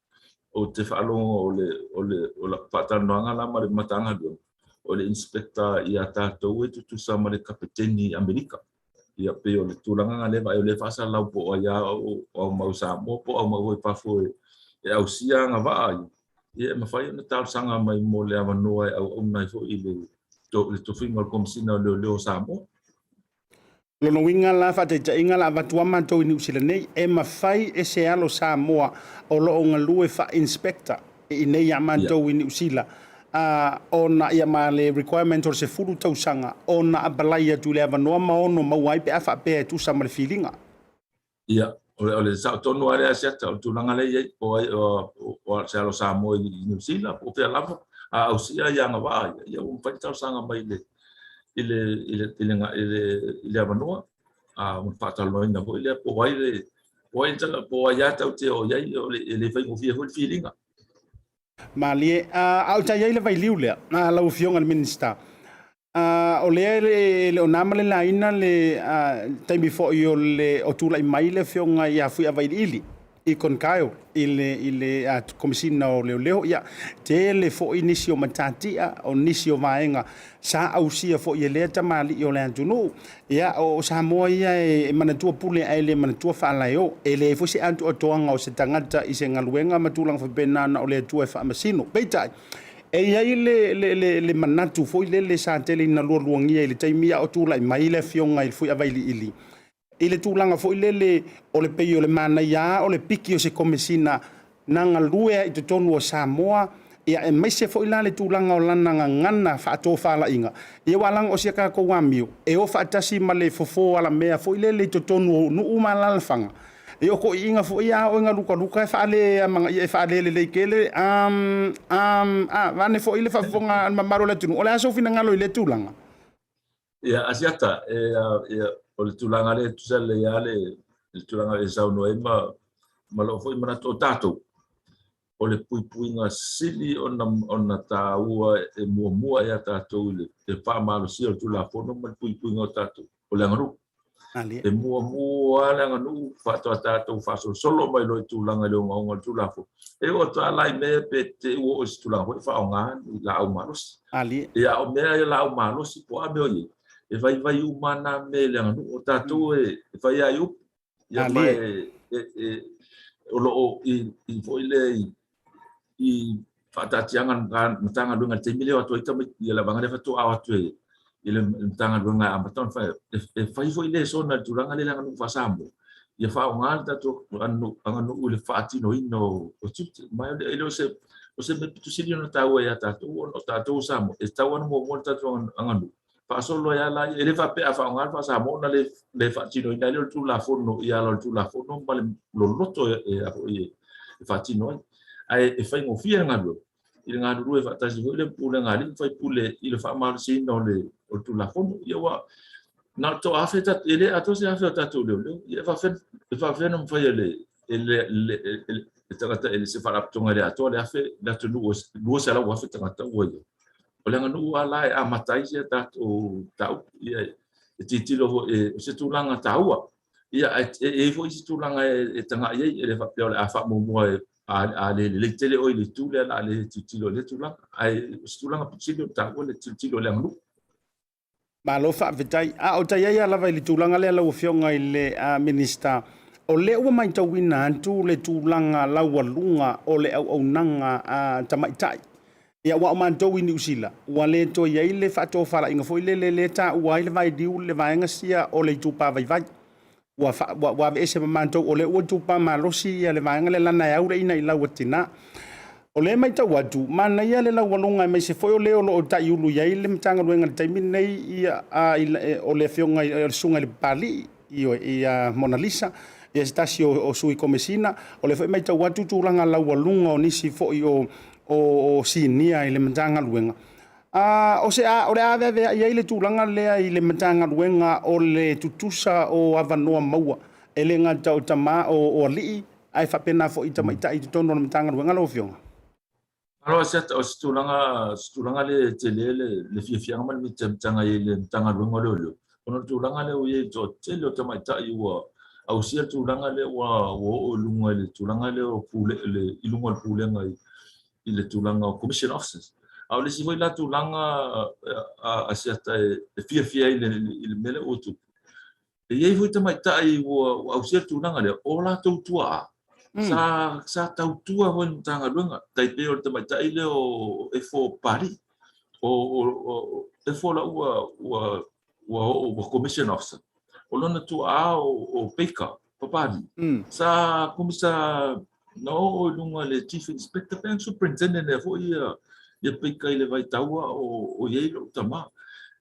Ou te faalogo o le, o le, o le faatalanoaga la ma le Matagaluega, o le inspector ia tatou e tutusa ma le kapeteni i Amerika. Ia pei o le tulaga lena lea e vaai, o lea e faasalalau po o ai lava o aumau Samoa po o aumau foi i fafo e ausia agavaa ia, ia e mafai ona talosaga mai mo le avanoa e auauna ai foi i le, le tofiga o le Komesina o Leoleo o Samoa. Lona uiga la, faataitaiga la avatu lava matou i Niu Sila nei, e mafai e se alo Samoa o lo o galue faa-inspector i inei ia matou i Niu Sila ona ia ma le requirement o le 10 tausaga ona apalai atu i le avanoa ma ono maua ai pe a faapea e tusa ma le filiga. Ia, o le sao tonu lava lea Asiata, o le tulaga lea e i ai, po o se alo Samoa i Niu Sila, po o fea lava, a ausia ia agavaa ia, ia ua mafai ona talosaga mai i le i le i le i le i le i le avanoa ona faatalanoaina foi lea po o ai le po o ai po o ai lava tatou te oo i ai, o le e le faigofie foi le filiga. Malie, a o tai ai le vailiu lea, lau Afioga i le Minisita, o lea e le o na ma le laina le taimi foi o le o tulai mai le Afioga ia Fuiavailiili i Kyle i le i le Komesina o Leoleo, ia tele foi nisi o matatia o nisi o vaega sa ausia foi e lea tamalii o le atunuu. Ia o Samoa ia e manatua pule ae le manatua faalaeo. E leai foi se atoatoaga o se tagata i se galuega ma tulaga faapena na o le Atua e faamasino. Peitai, e i ai le, le, le, le manatu foi lele sa tele ina lualuagia i le taimi a o tulai mai le Afioga i le Fuiavailiili, i le tulaga foi lele o le pei o le manaia o le piki o se komesina na galue ai i totonu o Samoa, ia aemaise foi la le tulaga o lana gagana faatofalaiga, ia aua leaga o si a tatou amio e o faatasi ma le fofo alamea foi lele i totonu o nuu ma alaalafaga. Ia o toeaiina foi ia a oo ina lukaluka e faaleamanaia e faalelelei tele a vaeane foi le faafofoga a le mamalu o le atunuu. O le a sou finagalo i lea tulaga? Ia, Asiata, e, ia, o le tulaga lea e tusa lelei lava le, le tulaga e saunoa ai ma, ma lou foi manatu o tatou, o le puipuiga sili ona, ona taua e muamua ia tatou i le, le faamalosia o le Tulafono ma le puipuiga o tatou, o le aganuu. E muamua lava le aganuu faatoa tatou faasolosolo mai loa i tulaga i le ogaoga o le Tulafono. E oo atu lava la i mea pe te i ua oo i se tulaga foi e faaaoga ni laau malosi. Ia, a o mea ia laau malosi po o a mea o i ai, e vaivai uma lava na mea i le aganuu. O tatou e fai lava i upu, ia ma e o lo o i foi lea i faataatiaga a le Matagaluega i le taimi lea e o atu ai tamaiti ia le vaega lea faatoa o atu i le Matagaluega e amata ona fai e fai foi lesona i le tulaga lea i le aganuu faa-Samoa ia faaaoga le tatou aganuu i le faatinoina o tiute. Ma e le o se o se mea pito sili ona taua ia tatou ona o tatou o Samoa e tatau ona muamua le tatou aganuu faasolo ai lava lea. E le faapea a faaaoga le faa-Samoa ona le faatinoina ai lea o le Tulafono i ala o le Tulafono ma le loloto e faatino ai. Ae e faigofie le galuega i le galulue faatasi foi le pulega a alii ma faipule i le faamalosiina o le Tulafono. Ia ua na o le toaafe, e le atoa se afe o tatou leoleo. Ia e faapefea ona mafai e le tagata e se faalapotopotoga e le atoa le afe le atunuu e 200,000 tagata ua i ai. O le aganuu lava la e amata ai si a tatou mataupu. Ia e tilotilo foi, o se tulaga taua. Ia ae e i ai foi isi tulaga e tagai ai, e le faapea o le a faamuamua e a le lelei tele oe i le itu lea o le a le tilotilo i lea tulaga. Ae o se tulaga pito sili ona taua le tilotilo i le aganuu. Malo faafetai. A o tai ai lava i le tulaga lea lau Afioga i le Minisita, o lea ua matauina atu le tulaga laualuga o le auaunaga a tamaitai. Ia, aua o matou i Niu Sila, ua le toe i ai le faatofalaiga foi lele lea e taua ai le vailiu le vaega sia o le itupa vaivai. Ua, fa, ua, ua aveese ma matou, o lea ua itupa malosi ia le vaega lea lana e au le ina i lau atina. O lea e matau atu, manaia le laualuga aemaise foi o le o lo o taiulu i ai le Matagaluega i le taimi lenei, ia, a, i, o le afioga i, o le susuga i le Papalii, ioe, ia Monalisa, ia se tasi o, o sui komesina. O lea foi e matau atu tulaga laualuga o nisi foi o, o, o sinia i le Matagaluega. A, o se a, o le a aveaveai ai le tulaga lea i le Matagaluega o le tutusa o avanoa maua e le gata o tama o, o alii ae faapena foi i tamaitai i totonu o le Matagaluega lau Afioga. Malo Asiata, o se tulaga, se tulaga lea e tele le, le fiafiaga ma le mitamitaga i le Matagaluega o Leoleo, ona o le tulaga lea ua i ai i le toatele o tamaitai ua ausia le tulaga lea ua, ua oo i luga i le tulaga lea o pule, le, i luga o le pulega i, i le tulaga o Commission Officers. A o le isi foi la tulaga a Asiata e fiafia ai i le mea lea ua tupu, e i ai foi tamaitai ua ausia le tulaga lea, o latou tuaa sa, sa tautua foi i le Matagaluega, tai pei o le tamaitai lea o Efo Papalii, o, o, o Efo la ua, ua, ua oo ua Commission Officer. O lona tuaa o, o Baker Papalii, sa komisa na oo i luga i le Chief Inspector pe Superintendent ea foi ia, ia Baker i le vaitau a o, o i ai lou tama.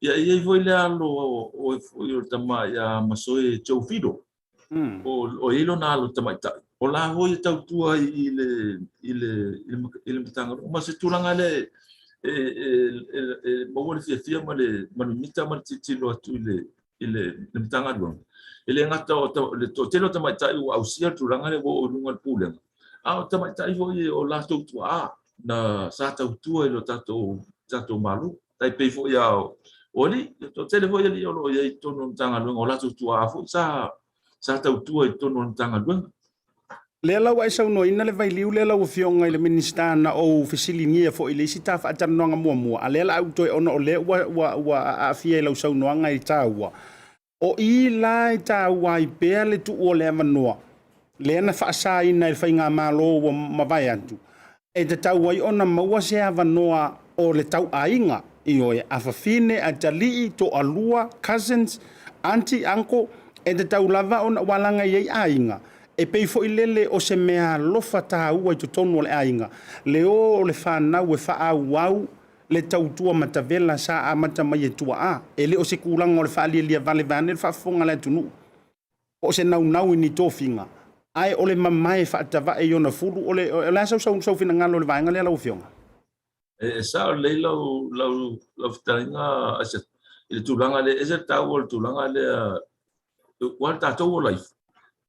Ia e i ai foi le alo o, o, o le tama ia Masoe Joe Fido, o, o i ai lona alo tamaitai. O la foi e tautua i le, i le, i le, i le Matagaluega. Ma se tulaga lea e e e e maua le fiafia ma le ma le mimita ma le tilotilo atu i le i le le Matagaluega. E le gata o le toatele o tamaitai ua ausia le tulaga lea ua oo i luga o le Pulega, a o tamaitai foi o latou tuaa na sa tautua i lo tatou tatou Malo. Tai pei foi a o alii, e toatele foi alii o lo o i ai i totonu o le Matagaluega, o latou tuaa foi sa sa tautua i totonu o le Matagaluega. Lea la ua e saunoaina le vailiu lea lau Afioga i le Minisita na ou fesiligia foi i le isi ta faatalanoaga muamua, a lea la au toe ona o lea ua, ua, ua aafia i lau saunoaga i taua. O i la e taua ai pea le tuu o le avanoa lea na faasaina e le Faigamalo ua mavae atu, e tatau ai ona maua se avanoa o le tauaiga, ioe, afafine, atalii, toalua, cousins, aunty, uncle, e tatau lava ona ua laga i ai aiga, e pei foi lele o se meaalofa taua i totonu o le aiga, le o o le fanau e faaauau le tautua matavela sa amata mai e tuaa. E le o se kulaga o le faalialia vale vaeane le faafofoga a le atunuu, po o se naunau i ni tofiga, ae o le mamae faatavae i ona fulu. O le, o le a sau, sau, sau finagalo i le vaega lea lau Afioga? E sao lelei lau, lau, lau fetalaiga Isaac, i le tulaga lea, e ese le taua o le tulaga lea, aua le tatou ola ifo,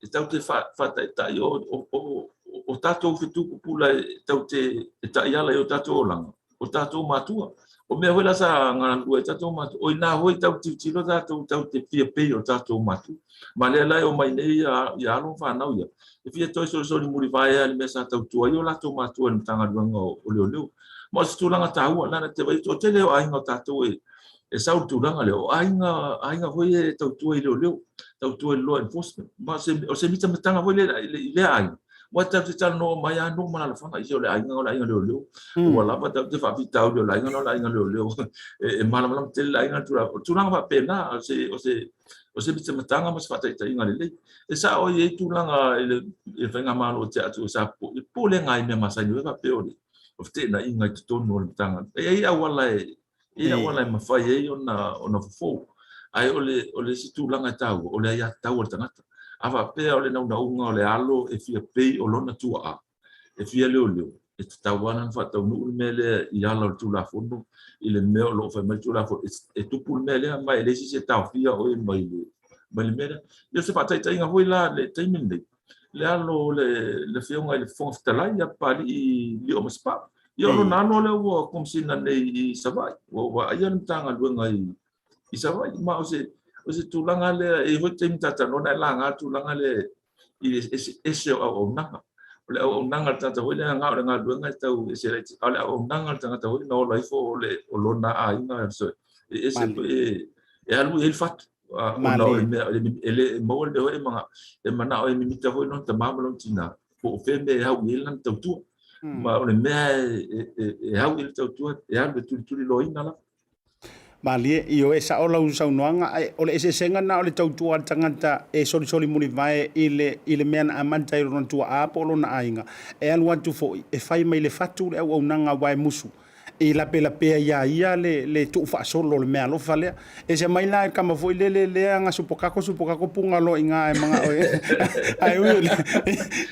e tatou te faataitai o tatou fetu pupula e tatou te taiala i o tatou olaga, o tatou matua. O mea foi la sa galulue ai tatou matua, o ina foi tau tilotilo tatou tatou te fia pei o tatou matua. Ma lea la e omai nei ia alo ma fanau ia, e fia toe solisoli mulivae lava i le mea sa tautua ai o latou matua i le Matagaluega o Leoleo. Ma o se tulaga taua, leaga te vaai, toatele o aiga o tatou e e sau le tulaga lea, o aiga, aiga foi e tautua i leoleo, tautua i le law enforcement. Ma o se mitamitaga foi lea i lea aiga. Ua tatou te talanoa mai lava nuu ma alaalafaga, isi o le aiga o le aiga leoleo. Ua lava tatou te faafitauli o le aiga na o le aiga leoleo. E malamalama tele le aiga i le tulaga. O tulaga faapena, o se, o se, o se mitamitaga ma se faataitaiga lelei. E sao e i ai tulaga i le faigamalo o tea atu sa popolega ai i mea masani foi faapea o le feteenaiga i totonu o le Matagaluega. E i ai auala e i auala e mafai ai ona fofo. Ae o le, o le isi tulaga e taua, o le aiatatau a le tagata. A faapea o le naunauga o le alo e fia pei o lona tuaa, e fia leoleo, e tatau lava ona faataunuu le mea lea i ala o le Tulafono, i le mea o lo o fai mai le Tulafono, e tupu le mea lea, ma e leai se isi e taofia oe mai le, mai le mea lea. Ia o se faataitaiga foi la i le taimi lenei, le alo o le Afioga i le Fofoga Fetalai ia Papalii Lio Masepau. Ia o lona alo lea ua komesina nei i Savaii, ua vaaia le Matagaluega i Savaii. Ma o se, o se tulaga lea, e i ai foi taimi ta talanoa na e laga le tulaga lea i le eseese o auaunaga. O le auaunaga a le tagata foi lea na o le galuega e tau ese laitiiti, a o le auaunaga a le tagata foi na ola ifo o le, o lona aiga, e ese foi, e alu i ai le fatu. Ona o le mea, e le maua le mea foi lea e manao e mimita foi lona tama ma lona tina, po o fea mea e au i ai lana tautua. Ma o le mea e au i ai le tautua, e alu e tulituliloaina lava. Malie, ioe, sao lau saunoaga, ae o le eseesega lena o le tautua a le tagata e solisoli mulivae i le, i le mea na amata i lona tuaa po o lona aiga, e alu atu foi e fai mai le fatu le auaunaga aua e musu. i lapelapea iā ia le, le tuufaasolo o le meaalofa lea. Ese mai la e kama foi lele lea ga supokako supokako puga loa i gā e magao e ae ui o le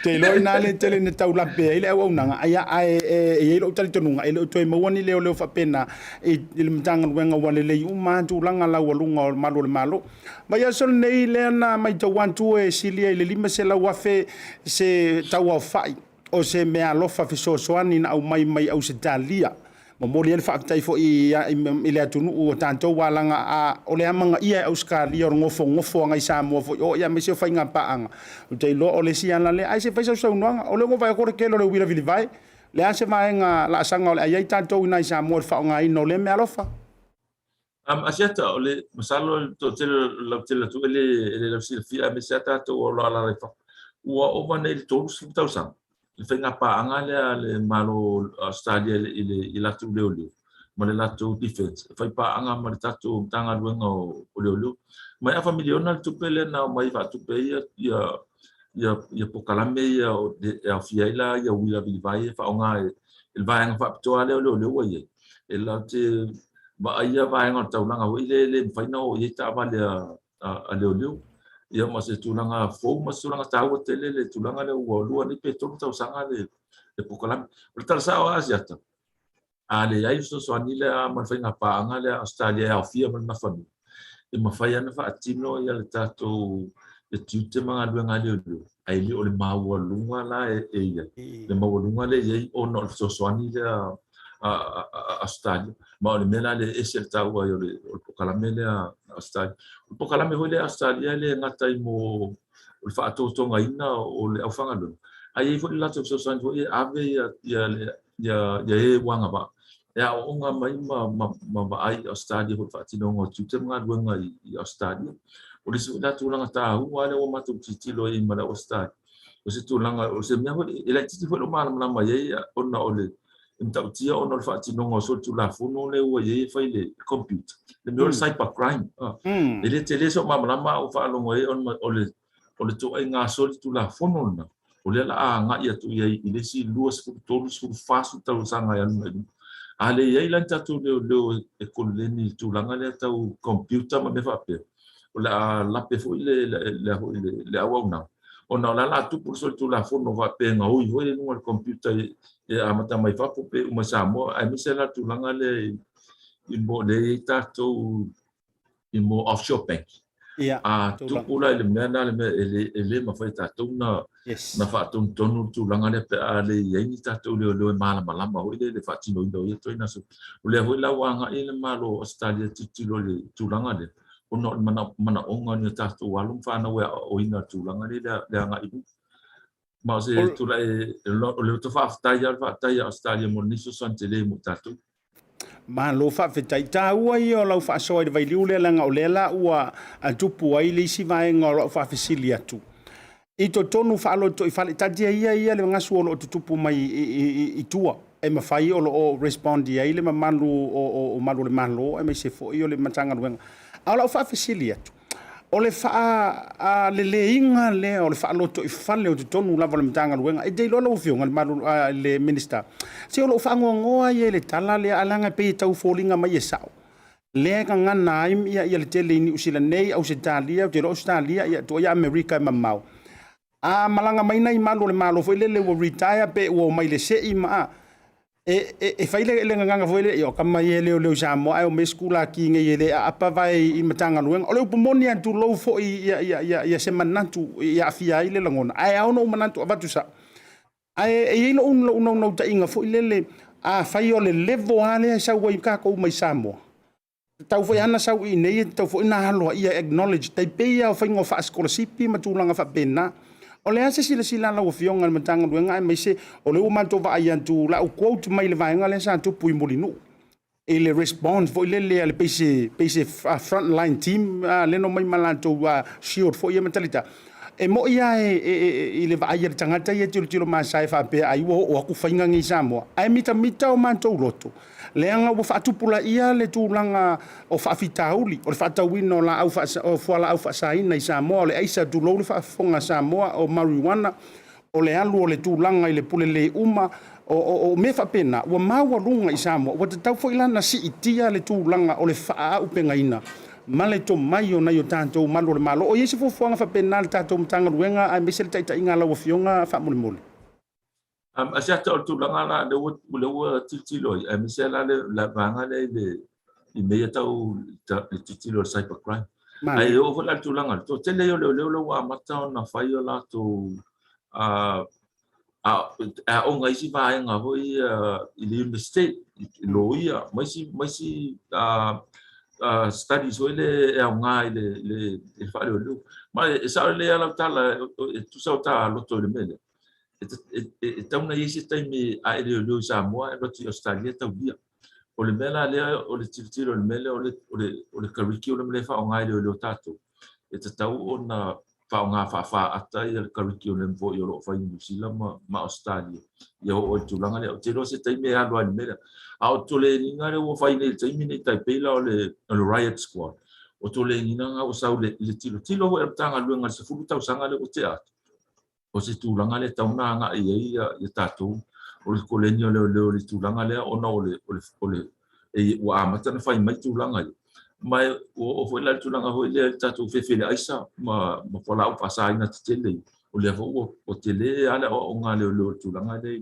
te iloa inā le tele ina tau lape ai le auaunaga ae ae e i ai lou talitonuga e le o toe maua ni leoleo faapena i le Matagaluega ua lelei uma lava tulaga laualuga o malu o le Malo. Vaiaso lenei lea na maitau atu e silia i le 500,000 se tauaofai O se meaalofa fesoasoani na aumai mai Ausetalia. Momoli ai le faafetai foi i le atunuu o tatou alaga a o le amanaia e Ausetalia o le nofonofo agai Samoa foi o ia aemaise o faiga paaga. Ou te iloa o le isi ala lea. Ae se i fai sau saunoaga, o lea ua vaai atu o le tele o le uila vilivae. Le a se vaega laasaga o le a i ai tatou i nai Samoa i le faaaogaina o lea meaalofa? Asiata, o le masalo le toatele lautele atu e le lausilafia aemaise lava tatou o lo o alaala i fafo, ua ova nei i le 30 tausaga le faiga paaga lea a le Malo o Ausetalia i latou leoleo ma le latou defense e fai paaga ma le tatou Matagaluega o Leoleo. Ma e afa miliona le tupe lea na aumai e faatupe ai ia polokalame ia e aofia ai la ia uila vilivae e faaaoga e le vaega faapitoa lea o leoleo ua i ai. E latou te vaaia vaega o le taulaga foi lea e le mafai ona oo i ai taavale a leoleo. Ia ma se tulaga fou ma se tulaga taua tele le tulaga lea ua lua nei pe tolu tausaga le polokalame. O le tala sao lava Asiata, A leai le fesoasoani lea ma le faiga paaga lea a Ausetalia e aofia ma le Nafanua, e mafai lava ona faatino le tatou tiute ma galuega a leoleo, ae le o le maualuga la e i ai. Le maualuga lea e i ai ona o le fesoasoani lea a Ausetalia. Ma o le mea la lea e ese le taua ai o le polokalame lea a Ausetalia. O le polokalame foi lea a Ausetalia e le gata i mo o le faatotogaina o le aufaigaluega, ae i ai foi le latou fesoasoani foi e ave ia e ua agavaa e aooga mai ma vaai i Ausetalia foi i le faatinoga o tiute ma galuega i Ausetalia. O le isi foi la tulaga taua lea ua matou tilotilo ai ma le au Ausetalia, o se tulaga, o se mea foi e laitiiti foi lou malamalama i ai ona o le matautia ona o le faatinoga o solitulafono lea ua i ai e fai i le computer, le mea o le cyber crime. E le tele sou malamalama a ou faalogo ai ona o le o le ituaiga solitulafono lena, o lea la a agai atu i ai i le isi 20, 30, 40 tausaga e alu mai i luma. A le i ai la ni tatou leoleo e koleni i le tulaga lea tau computer ma mea faapea, o le a lape foi le, le, le, le, le auaunaga, ona o le a la tupu le solitulafono faapea e gaoi foi i luga o le computer e amata mai fafo pe uma i Samoa, aemaise la tulaga lea i mo lea i ai tatou i mo offshore bank. Ia, A tupu la i le mea na le mea e le mafai e tatou na yes. na faatonutonu le tulaga lea pe a le i ai ni tatou leoleo e malamalama foi lea i le faatinoina o ia ituaiga so. O lea foi la ua agai le Malo o Ausetalia e tilotilo i le tulaga lea ona o le manaoga o ni o tatou alo ma fanau e aoaoina i le tulaga lea i le agai i luma. Ma o se tulai, o le loto faafetai lava, le faafetai a Ausetalia mo lenei fesoasoani tele mo tatou. Malo faafetai. Taua ia o lau faasoa i le vailiu lea leaga o lea la ua tupu ai le isi vaega o lau faafesili atu. I totonu faalotoifale, taatia ia ia le gasu o lo o tutupu mai i tua e mafai o lo o respond i ai le mamalu o malu o le Malo aemaise foi o le Matagaluega. A o lau faafesili atu, o le faaleleiga lea o le faalotoifale o totonu lava o le Matagaluega, e te iloa lau Afioga i le malu, le Minisita, se o lo o faanoanoa ia i le tala lea, ae leaga e pei e tau foliga mai e sao, lea e gagana ai ia le tele i Niu Sila nei, Ausetalia, ou te iloa Ausetalia, ia tuu ia Amerika e mamao. A malaga mai nai malu o le Malo foi lele ua retire pe ua omai i le sei ma e fai le gagana foi lele, o tama ia e leoleo i Samoa ae omai sikulaki nei e le aapa vae i Matagaluega. O le upu moni lava, tulou foi ia se manatu i aafia ai le lagona, ae ao ona ou manatu avatu sao. Ae e i ai lou naunautaiga foi lele, afai o le level lava lea e sau ai tatou mai Samoa, tatau foi lava ona sau i inei, e tatau foi ona aloaia, acknowledge, tai pei lava o faiga o faasikolasipi ma tulaga faapena. O le a se silasila a lau Afioga i le Matagaluega aemaise o lea ua matou vaai atu, la au quote mai le vaega lea sa tupu i Mulinuu i le response foi lele a le pei se front line team lea na omai ma latou shield foi ia ma talita. E moi lava i le vaai a le tagata ia e tilotilo masae faapea ai ua oo atu faiga nei i Samoa, ae mitamita o matou loto leaga ua faatupulaia le tulaga o faafitauli o le faatauina o laau o fualaau faasaina i Samoa, o le aisa, tulou le faafofoga a Samoa, o marijuana, o le alu o le tulaga i le pule le uma, o mea faapena ua maualuga i Samoa. Ua tatau foi la ona siitia le tulaga o le faaaupegaina ma le tomai o nai o tatou malu o le Malo. O i ai se fuafuaga faapena a le tatou Matagaluega aemaise le taitaiga a lau Afioga faamolemole? Asiata o le tulaga la lea ua tilotilo ai, aemaise la le vaega lea i le i mea ia tau le tilotilo i le cyber crime. Ae oo foi la i le tulaga lea, toatele ia o leoleo lea ua amata ona fai o latou aoga i isi vaega foi ia i le Universite, i loia ma isi studies foi lea e aoga i le faaleoleo. Ma e sao lelei lava lau tala, e tusa o ta loto i le mea lea. E tatau ona i ai se taimi a e leoleo i Samoa ae alu atu i Ausetalia e taulia. O le mea la lea o le tilotilo i le mea lea o le curriculum lea e faaaoga e leoleo tatou, e tatau ona faaaoga faafaata le curriculum foi o lo o fai i Niu Sila ma Ausetalia ia oo i le tulaga lea. Ou te iloa se taimi e alu ai i le mea lea. A o toleniga lea ua fai nei i le taimi nei tai pei la o le Riot Squad, o toleniga na ua sau i le tilotilo foi a le Matagaluega i le 10 tausaga lea ua tea atu. O se tulaga lea e tatau ona agai i ai ia tatou, o le koleni o leoleo i le tulaga lea ona o le, o le, o le, e, ua amata ona fai mai tulaga ia. Ma e, ua oo foi la i le tulaga foi lea i le tatou fefe i le aisa ma fualaau faasaina tetele, o lea foi ua tele lava le aoaoga a leoleo i le tulaga lea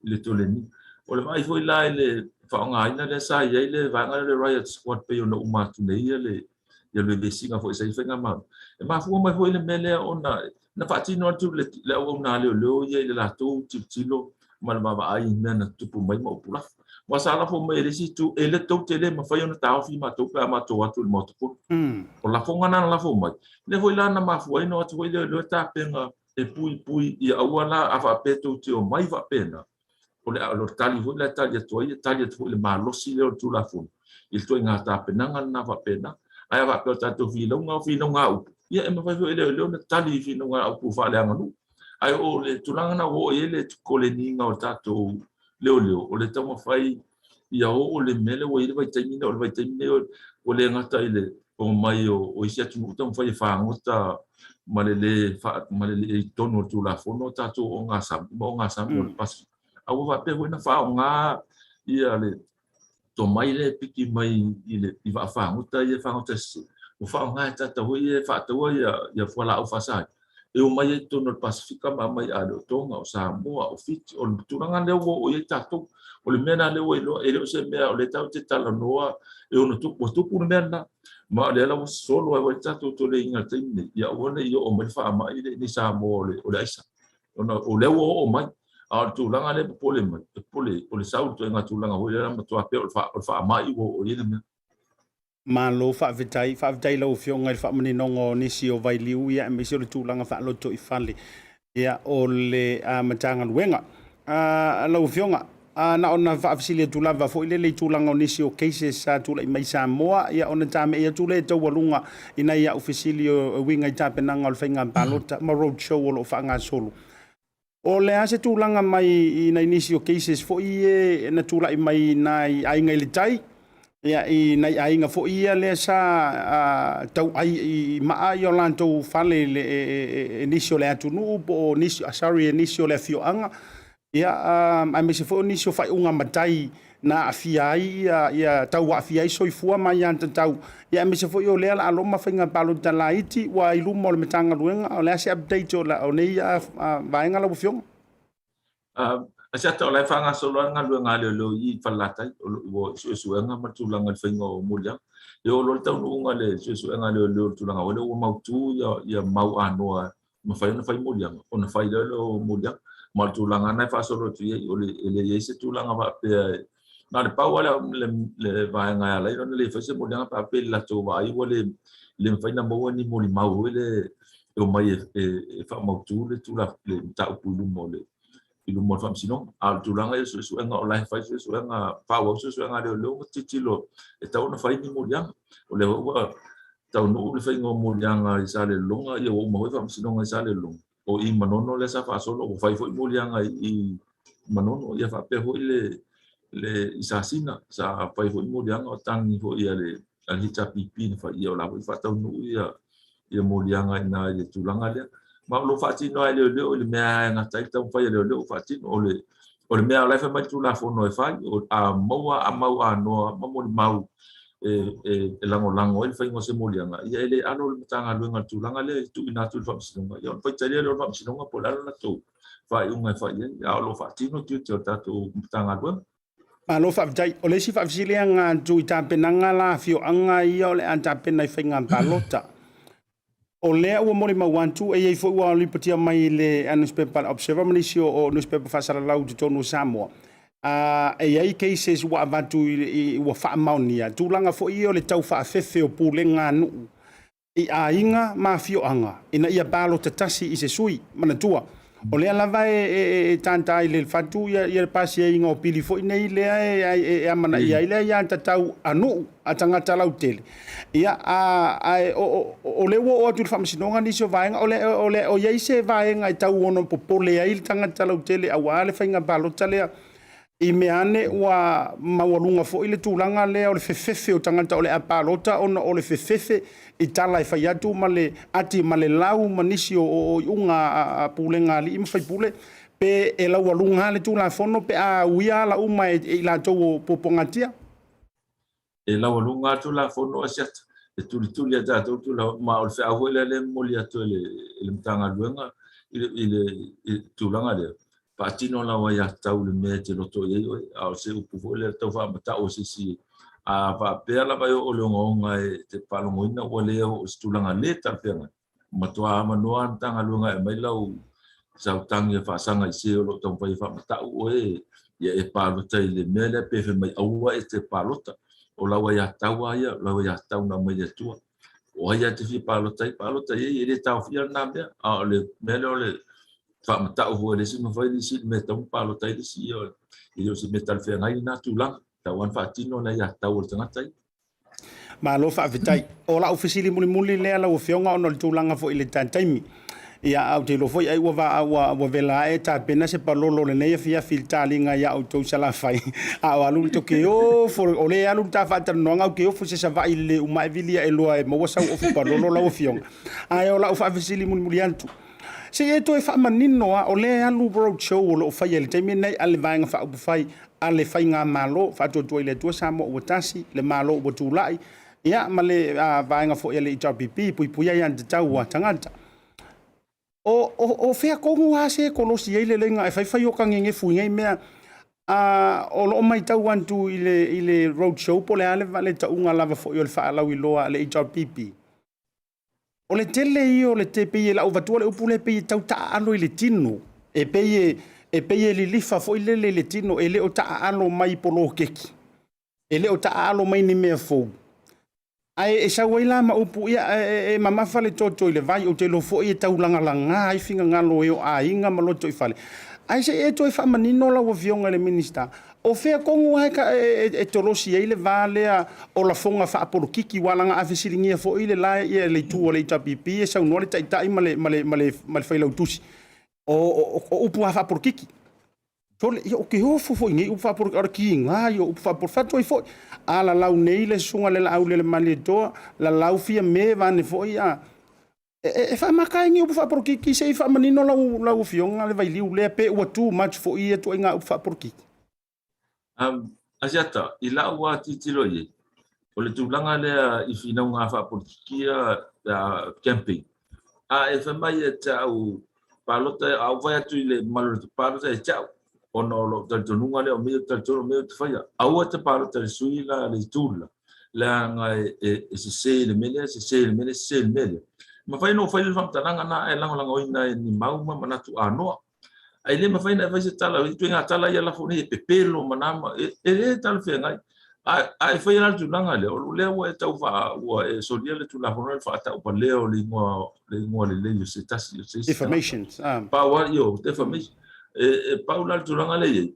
i le toleni. O le vaai foi la i le faaaogaina lea sa i ai le vaega lea o le Riot Squad pei ona uma atu nei ia le ia le vesiga foi sa i faigamalo. E mafua mai foi le mea lea ona na faatino atu le, le auauna a leoleo ia i le latou tilotilo ma le vaavaai i mea na tutupu mai ma upu lafo. Aua sa lafo mai e le isi itu, e le tou te le mafai ona taofi matou pe a matou o atu i le Maota Fono. O lafoga na na lafo mai, lea foi la na mafua ai ona o atu foi leoleo e tapena e puipui ia aua la a faapea tou te omai faapena, o le, o le tali foi la e tali atu ai, e tali atu foi i le malosi lea o le Tulafono i le ituaiga tapenaga lena faapena. Ae a faapea o tatou finauga o finauga a upu, ia e mafai foi e leoleo ona tali i finauga a upu faaleaganuu. Ae o le tulaga lena ua oo i ai le koleniga o tatou leoleo, o le taumafai ia oo le mea lea ua i ai le vaitaimi lenei. O le vaitaimi lenei ua le gata i le omai o isi atunuu taumafai e fagota ma le lē ma le le i totonu o le Tulafono o tatou ogasami ma ogasami o le Pasefika, a ua faapea foi ona faaaoga ia le tomai lea e piki mai i le i vaafagota ia e fagota sese, ua faaaoga e tagata foi ia e faataua ia ia fualaau faasaina e omai ai i totonu o le Pasefika ma aumai a le o Tonga, o Samoa, o Fiti, o le tulaga lea ua oo i ai tatou. O le mea lena lea ua iloa, e le o se mea o lea tatou te talanoa e ono tupu, ua tupu le mea lena. Ma o lea la ua sosolo ai le tatou toleiga i le taimi nei, ia aua ne i oo mai le faamai lea i Samoa o le aisa. Ona o lea ua oo mai, a o le tulaga lea e popole mai, e popole, o le sau i le ituaiga tulaga foi lea matua pei o le faamai ua oo i ai le mea. Malo faafetai. Faafetai i lau Afioga i le faamaninoga o nisi o vailiu ia aemaise o le tulaga faalotoifale ia o le Matagaluega. Lau Afioga, na ona faafesili atu lava foi lele i tulaga o nisi o cases sa tulai mai Samoa ia ona tame'i atu lea e taualuga i nai a'u fesili e uiga i tapenaga o le faiga palota ma road show o lo o faagasolo. O le a se tulaga mai i nai nisi o cases foi ia na tulai mai nai aiga i le tai, ia i nai aiga foi ia lea sa tauai i maa i o latou fale i le, e nisi o le atunuu po o nisi, sorry, e nisi o le afioaga, ia aemaise foi o nisi o faaiuga matai na aafia ai ia, ia tau aafia ai soifua ma aiatatau, ia aemaise foi o lea la loma faiga palota laiti ua i luma o le Matagaluega. O le a se update o, la, o nei vaega lau Afioga? Asiata o la e faagasolo lava le galuega a leoleo i i Falelatai, o lo o suesuega ma le tulaga i le faiga o moliaga. E oo loa le taunuuga i le suesuega a leoleo i le tulaga foi lea ua mautu ia, ia mau anoa mafai ona fai moliaga, ona fai lea o moliaga. Ma o le tulaga lena e faasolo atu i ai, o le, e le i ai se tulaga faapea e, na o le pau lava le, le, le vaega e ala ai ona le fai se moliaga pe a faapea i le latou vaai ua le, le mafai ona maua ni molimau foi le e omai e, e, e faamautu le tula, le mataupu i luma o le, i luma o le faamasinoga. A o le tulaga i suesuega, o la e fai suesuega, faaauau suesuega a leoleo ma tilotilo e tatau ona fai ni moliaga. O lea foi ua taunuu le faiga o moliaga i Salelologa, ia ua uma foi faamasinoga i Salelologa. O i Manono lea sa faasolo, ua fai foi moliaga i Manono, ia faapea foi le, le i Sasina, sa fai foi moliaga o tagi foi a le, a le HRPP na fai, ia o la foi faataunuu ia, ia moliaga i ina i le tulaga lea. Ma o lo o faatino lava e leoleo i le mea e gata ai le taumafai a leoleo o faatino. O le, o le mea o la e fai mai le Tulafono e fai, o, a maua a mau anoa ma molimau e, e, e lagolago ai le faiga o se moliaga, ia e le alo le Matagaluega i le tulaga lea e tuuina atu i le Faamasinoga, ia ona faitalia lea o le Faamasinoga po o le a le latou faaiuga e fai ai, a o lo o faatino tiute o le tatou Matagaluega. Malo faafetai. O le isi faafesiliga atu i tapenaga la afioaga ia o le a tapena i faiga palota. O lea ua molimau atu, e i ai foi ua lipotia mai i le newspaper le Observer ma nisi o newspaper faasalalau i totonu o Samoa, e i ai cases ua avatu i, ua faamaonia, tulaga foi ia o le tau faafefe o pulega a nuu i aiga ma afioaga ina ia palota tasi i se sui. Manatua, o lea lava e tātā i le fatu ia le pasiaiga o pili foi nei lea e amanaia ai le aiatatau a nuu, a tagata lautele. Ia, ae o lea ua oo atu i le faamasinoga nisi o vaega, o le o i ai se vaega e tau ono popole ai le tagata lautele aua le faiga palota lea I mea ane ua maualuga foi le tulaga lea o le fefefe o tagata o le a palota ona o le fefefe i tala e fai atu ma le ati ma le lau ma nisi o iuga a pulega a alii ma faipule, pe e laualuga le Tulafono pe a uia ala uma e i latou o puapuagatia. E laualuga le Tulafono a Siata, e tulituli e tatou Tulafono, ma o le feau foi lea lea e momoli atu e le Matagaluega i le tulaga lea. Faatino lau aiatatau i le mea e te loto i ai oe, a o se upu foi lea tau faamatau e se isi, a faapea lava e oo le ogaoga e te faalogoina ua le oo i se tulaga le talafeagai, matua avanoa le Matagaluega e aumai lau sautagi e faasaga i se o lo o taumafai e faamatau oe ia e palota i le mea lea pe fai mai aua e te palota. O lau aiatatau lava ia, o lau aiatatau na aumai le Atua. O ai lava e te fia palota ai, palota i ai, e le taofia lena mea. A o le mea lea o le faamatau foi e le isi ma fai le isi mea e tatau ona palota ai le isi, ia, e le o se mea talafeagai lena tulaga. E tatau lava ona faatino le aiatatau a le tagata ia. Malo faafetai. O lau fesili mulimuli lea lau Afioga ona o le tulaga foi i le taimi. Ia, ae ou te iloa foi ai ua va ua ua vela ae tapena se palolo o lenei afiafi i le taliga ia outou i Salafai. A o alu le toke ofo, o le alu le ta faatalanoaga ou te ofo se Savaii i le le uma ae vili ae loa e maua sau ofu palolo lau Afioga. Ae o lau faafesili mulimuli atu, se i e toe faamanino lava, o lea e alu road show o lo o faia i le taimi lenei a le Vaega Faaupufai a le Faigamalo Faatuatua i le Atua Samoa ua Tasi, le Malo ua Tulai, ia ma le vaega foi a le HRPP, puipuia aiatatau a tagata. O, o, o fea tonu lava se kolosi ai le leiga e faifai o ka gegefu i nei mea, a, o lo o matau atu i le, i le road show po o le a le, le tauga lava foi o le faalauiloa a le HRPP. O le tele ia o le te pei e lau avatua le upu lea pei e tau taaalo i le tino. E pei e, e pei e lilifa foi lele i le tino, e le o taaalo mai i poloketi. E le o taaalo mai ni mea fou. Ae e sau ai la ma upu, ia, e, e mamafa le toto i le vai, ou te iloa foi e taulagalaga ai finagalo e o aiga ma lotoifale. Ae se i e toe faamanino lau Afioga i le Minisita, O fea tonu lava e tolosi ai le va lea o lafoga faapolokiki aua leaga a fesiligia foi le la ia le itu o le HRPP e saunoa le Taitai ma le ma le ma le ma le Failautusi o o upu lava faapolokiki. Sole, ia ou te ofo foi i nei upu faapolokiki, o le kiga ia o upu faapolokiki. Fai atu ai foi, a lalau nei le susuga i le Laaulialemalietoa, lalau fia me vaeane foi a E faamata ai ni upu faapolokiki se i faamanino lau, lau afioga le vailiu lea pe ua too much foi ia ituaiga upu faapolokiki. Asiata, i lau lava tilotilo i ai, o le tulaga lea i finauga faapolokiki ia, campaign, a e fai mai ia te au palota, a ou fai atu i le mamalu o le palota ia te au, ona o lou talitonuga lea o mea ia ou te talitonu o mea ia ou te faia, aua e te palota i le sui la, le itu le la, leaga e sese i le mea lea, sese i le mea lea, sese i le mea lea. E mafai ona ou fai le faamatalaga lena ae lagolagoina e ni mau ma manatu anoa. Ae le mafai ona e fai se tala, ituaiga tala ia lafo nei e pepelo ma na, e le talafeagai. A e faia la le tulaga lea, o lea ua e tau faa, ua e solia le Tulafono lea, le faatauvalea o le igoa, le igoa lelei o se tasi, o se isi tagata. Defamation. Pau lava, io, defamation. E pau la le tulaga lea e i ai,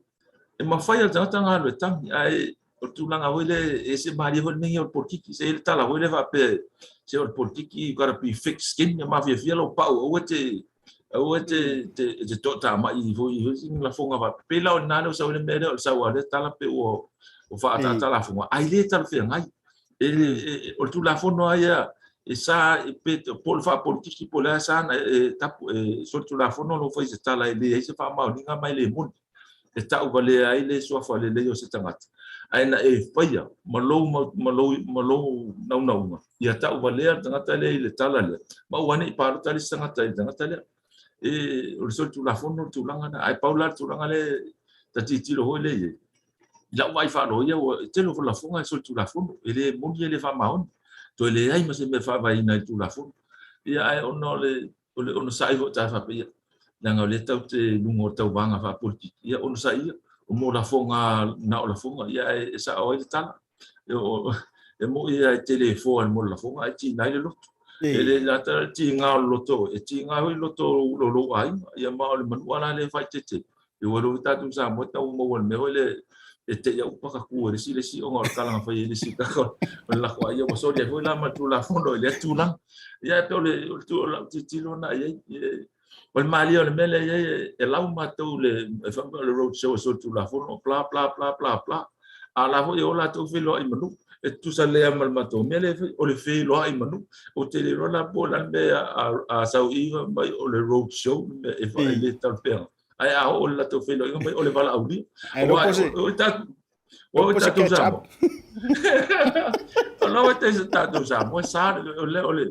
e mafai e le tagata ona alu e tagi, ae o le tulaga foi lea, e ese malie foi le mea o le polokiki. Se i ai le tala foi lea faapea, se o le polokiki, you gotta be thick skin, e mafiafia lou pau, aua e te, aua e te, te, te toatamai foi i ni lafoga faapea. Pei la o lena lea ua sau ai le mea lea, o le sau lava o lea tala pei ua, ua faaataata lafoga, ae le talafeagai. E, e, o le Tulafono lava ia, e sa, pe, po o le faapolitiki po o le a, e sa ona e tapu, e solitulafono lou fai se tala e leai se faamaoniga ma e le moni. E tauvalea ai le suafa lelei o se tagata, ae na e faia ma lou, ma lou, ma lou naunauga, ia tauvalea le tagata lea i le tala lea, ma aua ne i palota le isi tagata i le tagata lea. E, o le solitulafono le tulaga lena, ae pau la le tulaga lea ta tilotilo foi lea i ai, i lau vaai faaloia, ua tele o lafoga e solitulafono, e le moni e le faamaoni, toe leai ma se mea e faavaeina ai le Tulafono. Ia, ae ona o le, o le onosai foi ta faapea, ia, leaga o lea tatou te i luga o le tauvaga faapolitiki, ia onosai ia, o mo lafoga na o lafoga, ia ae e sao ai le tala. E, o, e moi ia e tele e foa i le mo le lafoga, ae tiga ai le loto. E le gata le tiga o le loto, e tiga foi le loto o lou aiga, ia ma o le manua la lea e faaeteete. E ua iloa foi tatou Samoa e tau maua i le mea foi lea e te i au paka ku e le isi le isi ona o le tala na fai e le isi kaka o le lako ai ua soli ai foi la ma le Tulafono i lea tulaga. Ia e pei o le o le o lau tilotilo lena i ai. O le malie o le mea lea i ai e lau matou le e fai mai o le road show e solitulafono bla bla bla bla bla. A la foi e o latou feiloai ma nuu e tutusa lelei lava ma le matou mea lea e fai o le feiloai ma nuu. Ou te le iloa la po o le a le mea a sau i mai o le road show le mea e e le talafeagai. Ae a oo le latou feiloaiga mai o le valaaulia. Ae loko se o tatou o tatou Samoa. O la e tatou Samoa sa o le o le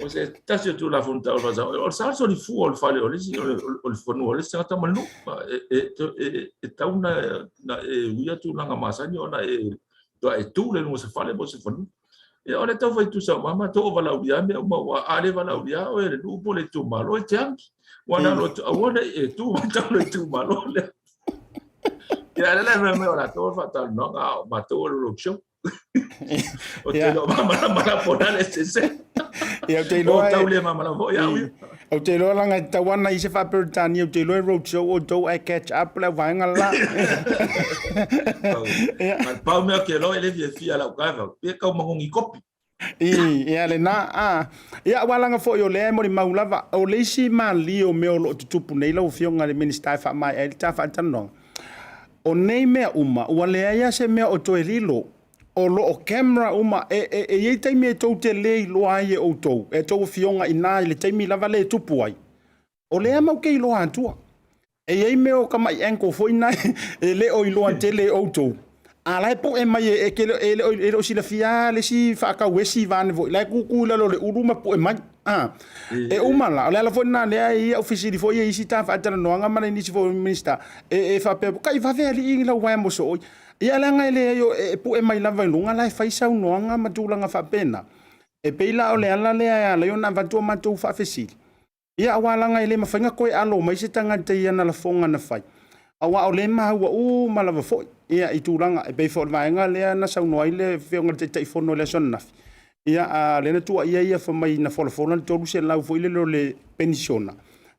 O se tasi o Tulafono Tau o le sa solifua o le fale o le isi o le fanua o le isi tagata ma le nuu. E tatau ona e uia tulaga masani ona e faatoa e tu le luga o se fale po o se fanua. Ia o le tau fai tusa uma matou o valaaulia mea uma aua a le valaaulia oe e le nuu po o le itumalo e te agi. Ua na alo atu aua ne i e tu mai tau le itumalo lea. Ia lea la e fai mai o latou o le faatalanoaga a o matou o le roadshow. O te lo malamalama la po na le sese. Ia, ou te iloa O tau le malamalama foi au ia. Ou te iloa leaga e tatau lava ona i ai se faa-Peretania, ou te iloa e roadshow outou ae catch up le auvaega le la. Ia. Ma le pau mea ou te iloa e le fiafia lau driver, pe tau magogi kopi. Ia lena, a. Ia aua leaga foi o lea e molimau lava, o le isi malie o mea o lo o tutupu nei lau Afioga i le Minisita e faamaea ai le ta faatalanoaga, o nei mea uma, ua leai lava se mea o toe lilo, o lo o camera uma, e, e, e i ai taimi e tou te le iloa ai e outou, e a outou afioga i ina i le taimi lava lea e tupu ai, o lea matou te iloa atua. E i ai mea o tamai angle foi na e le o iloa tele e outou, a la e poe mai e, e, e, le, o, e le o silafia le isi faatauesi vaeane foi, la e tutu i lalo o le ulu ma poe mai. Ah, e uma la, o le ala foi lena lea e i au fesili foi e isi ta faatalanoaga ma nisi foi o Minista, e faapea, kai vave alii i lau waea mosooi. Ia leaga e leai e pue mai lava i luga la e fai saunoaga ma tulaga faapena. E pei la o le ala lea e ala ai ona avatu a matou faafesili. Ia aua leaga e le mafai ona toe alo mai se tagata i ana lafoga na fai, aua o lea e maua uma lava foi ia i tulaga e pei foi o le vaega lea na saunoa ai le Afioga i le Taitaifono i le aso ananafi, ia a o lea na tuuaia ia fai mai na folafola le 300 foi lele o le penisiona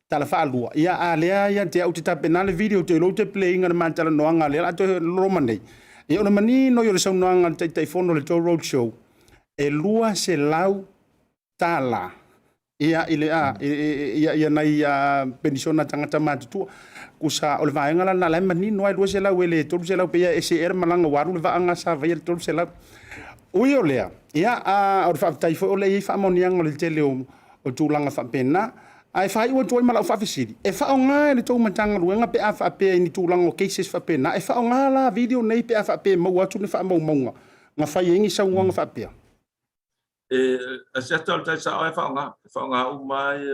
tala faalua. Ia a lea ia te au ou te tapena le video ou te iloa ou te play ina le ma talanoaga lea o le a toe loma nei. Ia o le manino ia o le saunoaga a le Taitaifono i le tou road show, e $200 ia i le a ia ia nai penisiona tagata matutua. Kusa o le vaega la lena la e manino ai 200 e le 300 pei e ese ea le malaga ua alu le vaa sa vaia le 300. Ui o lea, ia o le faafetai foi o lea e i ai faamaoniaga o le tele o tulaga faapena. Ae faaiu atu ai ma lau faafesili, e faaaoga e le tou Matagaluega pe a faapea i ni tulaga o cases faapena, e faaaoga la video nei pe a faapea e maua atu ni faamaumauga na fai ai ni saunoaga faapea? E asiata o le tai sao e faaaoga, e faaaoga uma ai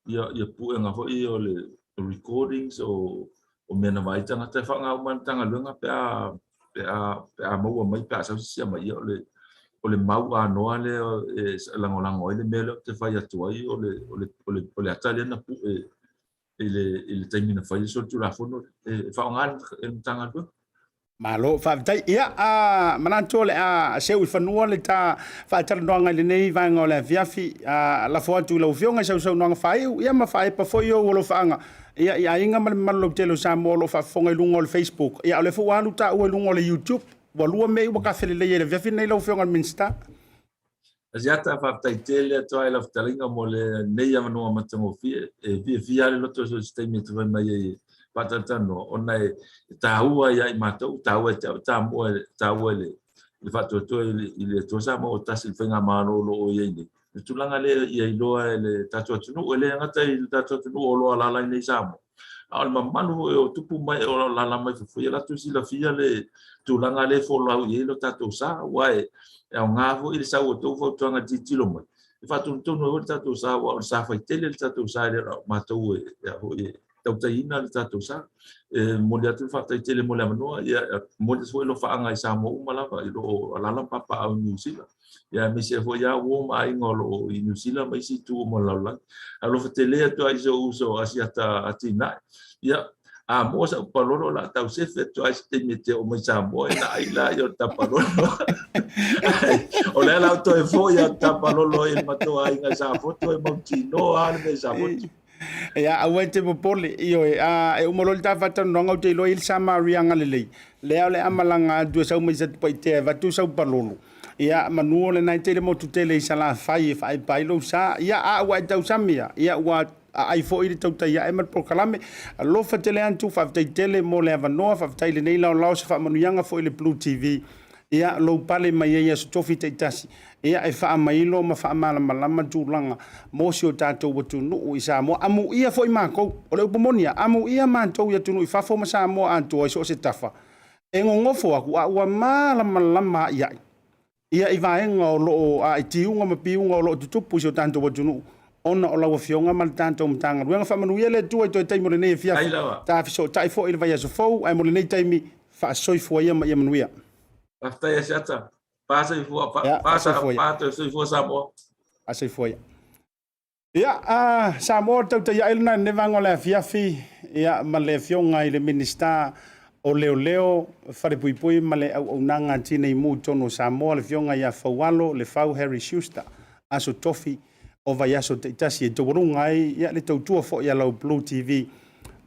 ia puega foi o le recordings o mea na vaai tagata, e faaaoga uma e le Matagaluega pe a pe a pe a maua mai pe a sau se isi mai ia o le mau anoa lea e lagolago ai le mea lea ou te fai atu ai o le o le o le o le ata lea na pue i le i le taimi na fai le solitulafono e faaaoga e le Matagaluega. Malo, faafetai. Ia, a manatu o le a seu i fanua le ta faatalanoaga i lenei vaega o le afiafi. A lafo atu i lau Afioga i sau saunoaga faaiu, ia ma faaepa foi ou alofaaga ia i aiga ma le mamalu lautele o Samoa o lo o faafofoga i luga o le Facebook. Ia, o lea foi ua alu taua i luga o le YouTube. Ua lua mea ia ua tafelelei ai i le afiafi lenei lau Afioga i le Minisita. Asiata, faafetai tele atu ai lau fetalaiga mo lenei avanoa matagofie. E fiafia lava le loto i so o se taimi e te fai mai ai e faatalatalanoa, ona e taua ia i matou, e taua ia te au, e taua i le faatoatoa i le Atua Samoa ua tasi i le faigamalo o lo o i ai nei. Le tulaga lea ia iloa e le tatou atunuu, e le gata i le tatou atunuu o lo o alaala ai nei i Samoa, a o le mamalu foi o tupu mai o lo o alaala mai fafo, ia latou silafia le tulaga lea e folau i ai lo tatou sa, aua e aoga foi le sau o tou fautuaga e tilotilo mai, e faatonutonu ai foi le tatou sa, aua o le sa faitele le tatou sa, e le o matou e tautaiina le tatou sa. E momoli atu le faafetai tele mo le avanoa, ia e momoli atu foi alofaaga i Samoa uma lava i lo o alaala ma papaaao i Niu Sila, ia aemaise ai foi lava uo ma aiga o lo o i Niu Sila ma isi itu uma o le lalolagi. Alofa tele atu lava i si ou uso Asiata Atinae. Ia, a moa sa'u palolo o le a tau sefe atu lava i se taimi e te oo mai Samoa e na ai laia o le tapalolo. O lea la ua toe foi lava le tapalolo i le matou aiga i Safotu e mautinoa lava le mea i Safotu. Ia, aua e te popole, ioe, a e uma loa le ta faatalanoaga ou te iloa e i ai le Samaria agalelei, lea o le a malaga atu e sau mai Satupaitea e avatu sau palolo. Ia, manu o lena e tele motu tele i Salafai e faaepa ai lou sa. Ia, a ua e tausami ia, ia ua aai foi le tautai ae ma le polokalame. Alofa tele atu, faafetai tele mo le avanoa, faafetai i lenei laolao, se faamanuiaga foi i le Blue TV. Ia, lou pale mai ai i aso tofi taitasi, ia e faamailo ma faamalamalama tulaga mo si o tatou atunuu i Samoa. Amuia foi matou, o le upu moni lava, amuia matou i atunuu i fafo ma Samoa atoa i so o se tafa, e gogofo atu a ua malamalama a'ia'i. Ia i vaega o lo o a i tiuga ma piuga o lo o tutupu i si o tatou atunuu ona o lau Afioga ma le tatou Matagaluega. Faamanuia le Atua i toe taimi o lenei afiafi, ta fesootai foi i le vaiaso fou, ae mo lenei taimi, faasoifua ia ma ia manuia. Faafetai Asiata. Pa soifua, pa, pa, pa toe soifua Samoa. Faasoifua ia. Ia, a Samoa o le tautaia'i lena i lenei vaega o le afiafi, ia, ma le Afioga i le Minisita o Leoleo, Falepuipui ma le Auaunaga a Tinei Mu i totonu o Samoa, le Afioga ia Faualo Lefau Harry Schuster, aso tofi o vaiaso taitasi e taualuga ai, ia, le tautua foi a lau Blue TV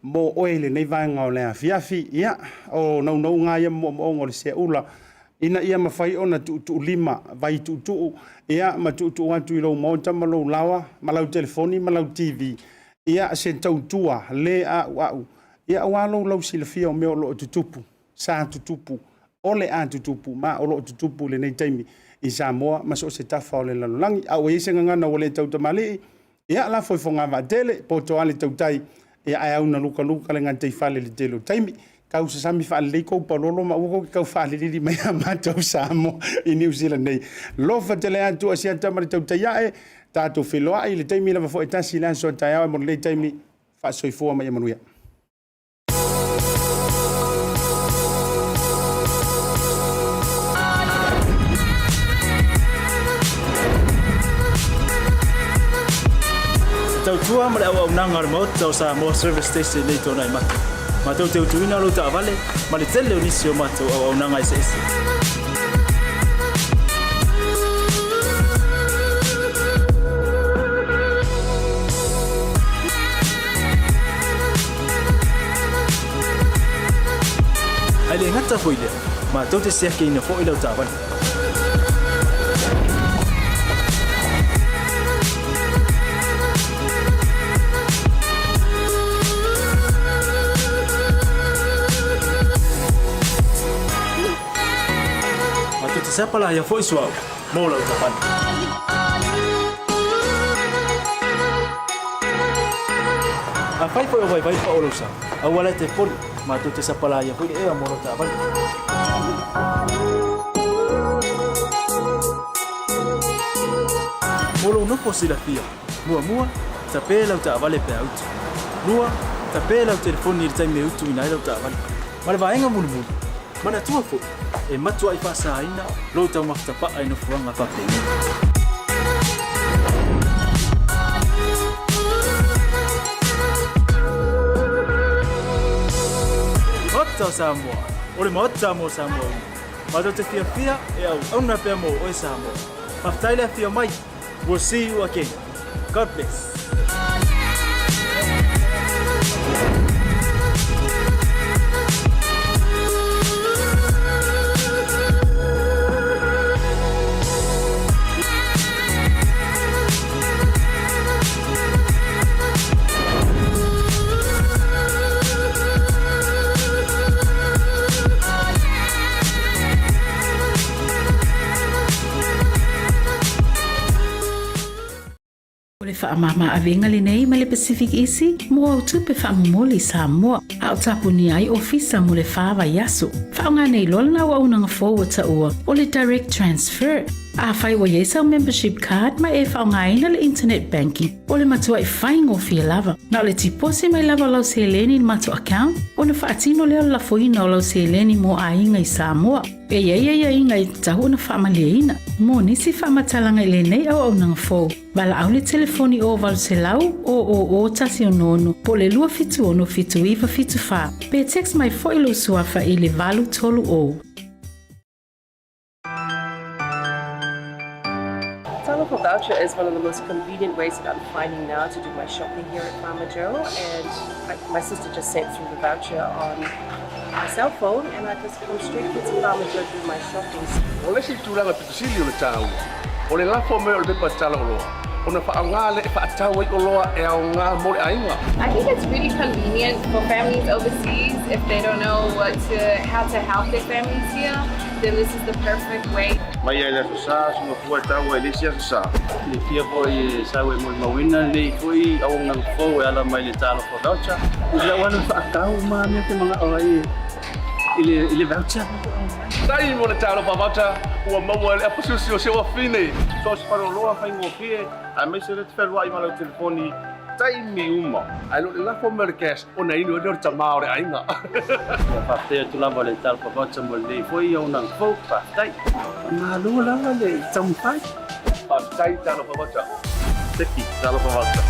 mo oe i lenei vaega o le afiafi. Ia, o naunauga lava ia ma moomooga o le seaula ina ia mafai ona tuutuulima, vai tuutuu, ia, ma tuutuu atu i lou maota ma lou laoa, ma lau telefoni ma lau TV, ia, se tautua le a'ua'u, ia, aua lou lausilafia o mea o lo o tutupu, sa tutupu, o le a tutupu, ma o lo o tutupu i lenei taimi i Samoa ma so o se tafa o le lalolagi. A ua i ai se gagana ua le tautamalii, ia, lafo i fogavaatele, poto lava le tautai, ia, ae au na lukaluka le gataifale i le tele o taimi. Tau sasami faalelei kou palolo ma aua kou te tau faalilili mai a matou Samoa i Niu Sila nei. Lofa tele atu a siata ma le tautai ae, tatou feiloai i le taimi lava foi e tasi i le aso a taeao e mo lenei taimi, faasoifua ma ia manuia. Le tautua ma le auaunaga a le Maota o Samoa Service Station nei Tuanai Mata. Matou te utuina lou taavale ma le tele o nisi o matou auaunaga eseese. Ae le gata foi lea, matou te siakiina foi lau taavale. Matou te sapalaia foi suauu mo lau taavale. Afai foi o vaivai pao lou sa, aua e te poli, matou te sapalaia foi le ea mo lau taavale. Mo lou nofo silafia, muamua, tape lau taavale pe a utu. Lua, tape lau telefoni i le taimi e utuina ai lau taavale. Ma le vaega mulimuli, manatua foi, e matuai faasaina lou taumafa tapaa i nofoaga faapenei. Maota o Samoa, o le Maota mo Samoa uma. Matou te fiafia e auauna pea mo oe Samoa. Faafetai le afio mai. We'll see you again. God bless. O le faamama-avega lenei mai le Pacific Easy mo au tupe faamomoli i Samoa, a o tapunia ai ofisa mo le fa vaiaso. Faaaoga nei loa lena auaunaga fou ua taua o le Direct Transfer. Afai ua i ai sau membership card ma e faaaogaina le internet banking, o le matuai faigofie lava. Na o le tiposi mai lava o lau seleni i le matou account ona faatino lea o le lafoina o lau seleni mo aiga i Samoa. E i ai aiaiga e tatau ona faamalieina. Mo nisi faamatalaga i lenei auaunaga fou, valaau le telefoni o 800 000 166 po o le 276 7974 pe text mai foi lou suafa i le 830. Talofa voucher is one of the most convenient ways that I'm finding now to do my shopping here at Farmer Joe and I, my sister just sent through the voucher on my cell phone and I just come straight here to Farmer Joe to do my shopping. O le isi tulaga pito sili o le taua, o le lafo mai o le pepa tala oloa, ona faaaoga lea e faatau ai oloa e aoga mo le aiga. I think it's really convenient for families overseas if they don't know what to, how to help their families here, then this is the perfect way. Mai lava i le Aso Sa, suga fua e taua i le isi Aso Sa. Silafia foi e sau e molimauina lenei foi auaunaga fou e ala mai le Talofa Voucher. I lau alu faatau ma mea te manao ai e. i le i le voucher. Tai mo le Talofa Voucher ua maua ai le aposusi o si ou afine. So o se faleoloa faigofie aemaise le te fealuai ma lau telefoni taimi uma. Ae le o le lafo mai o le cash ona inu ai lea o le tama o le aiga. Ia faafetai atu lava le Talofa Voucher mo lenei foi auaunaga fou. Faafetai. Faamalo lava le taumafai. Faafetai Talofa Voucher. Teki Talofa Voucher.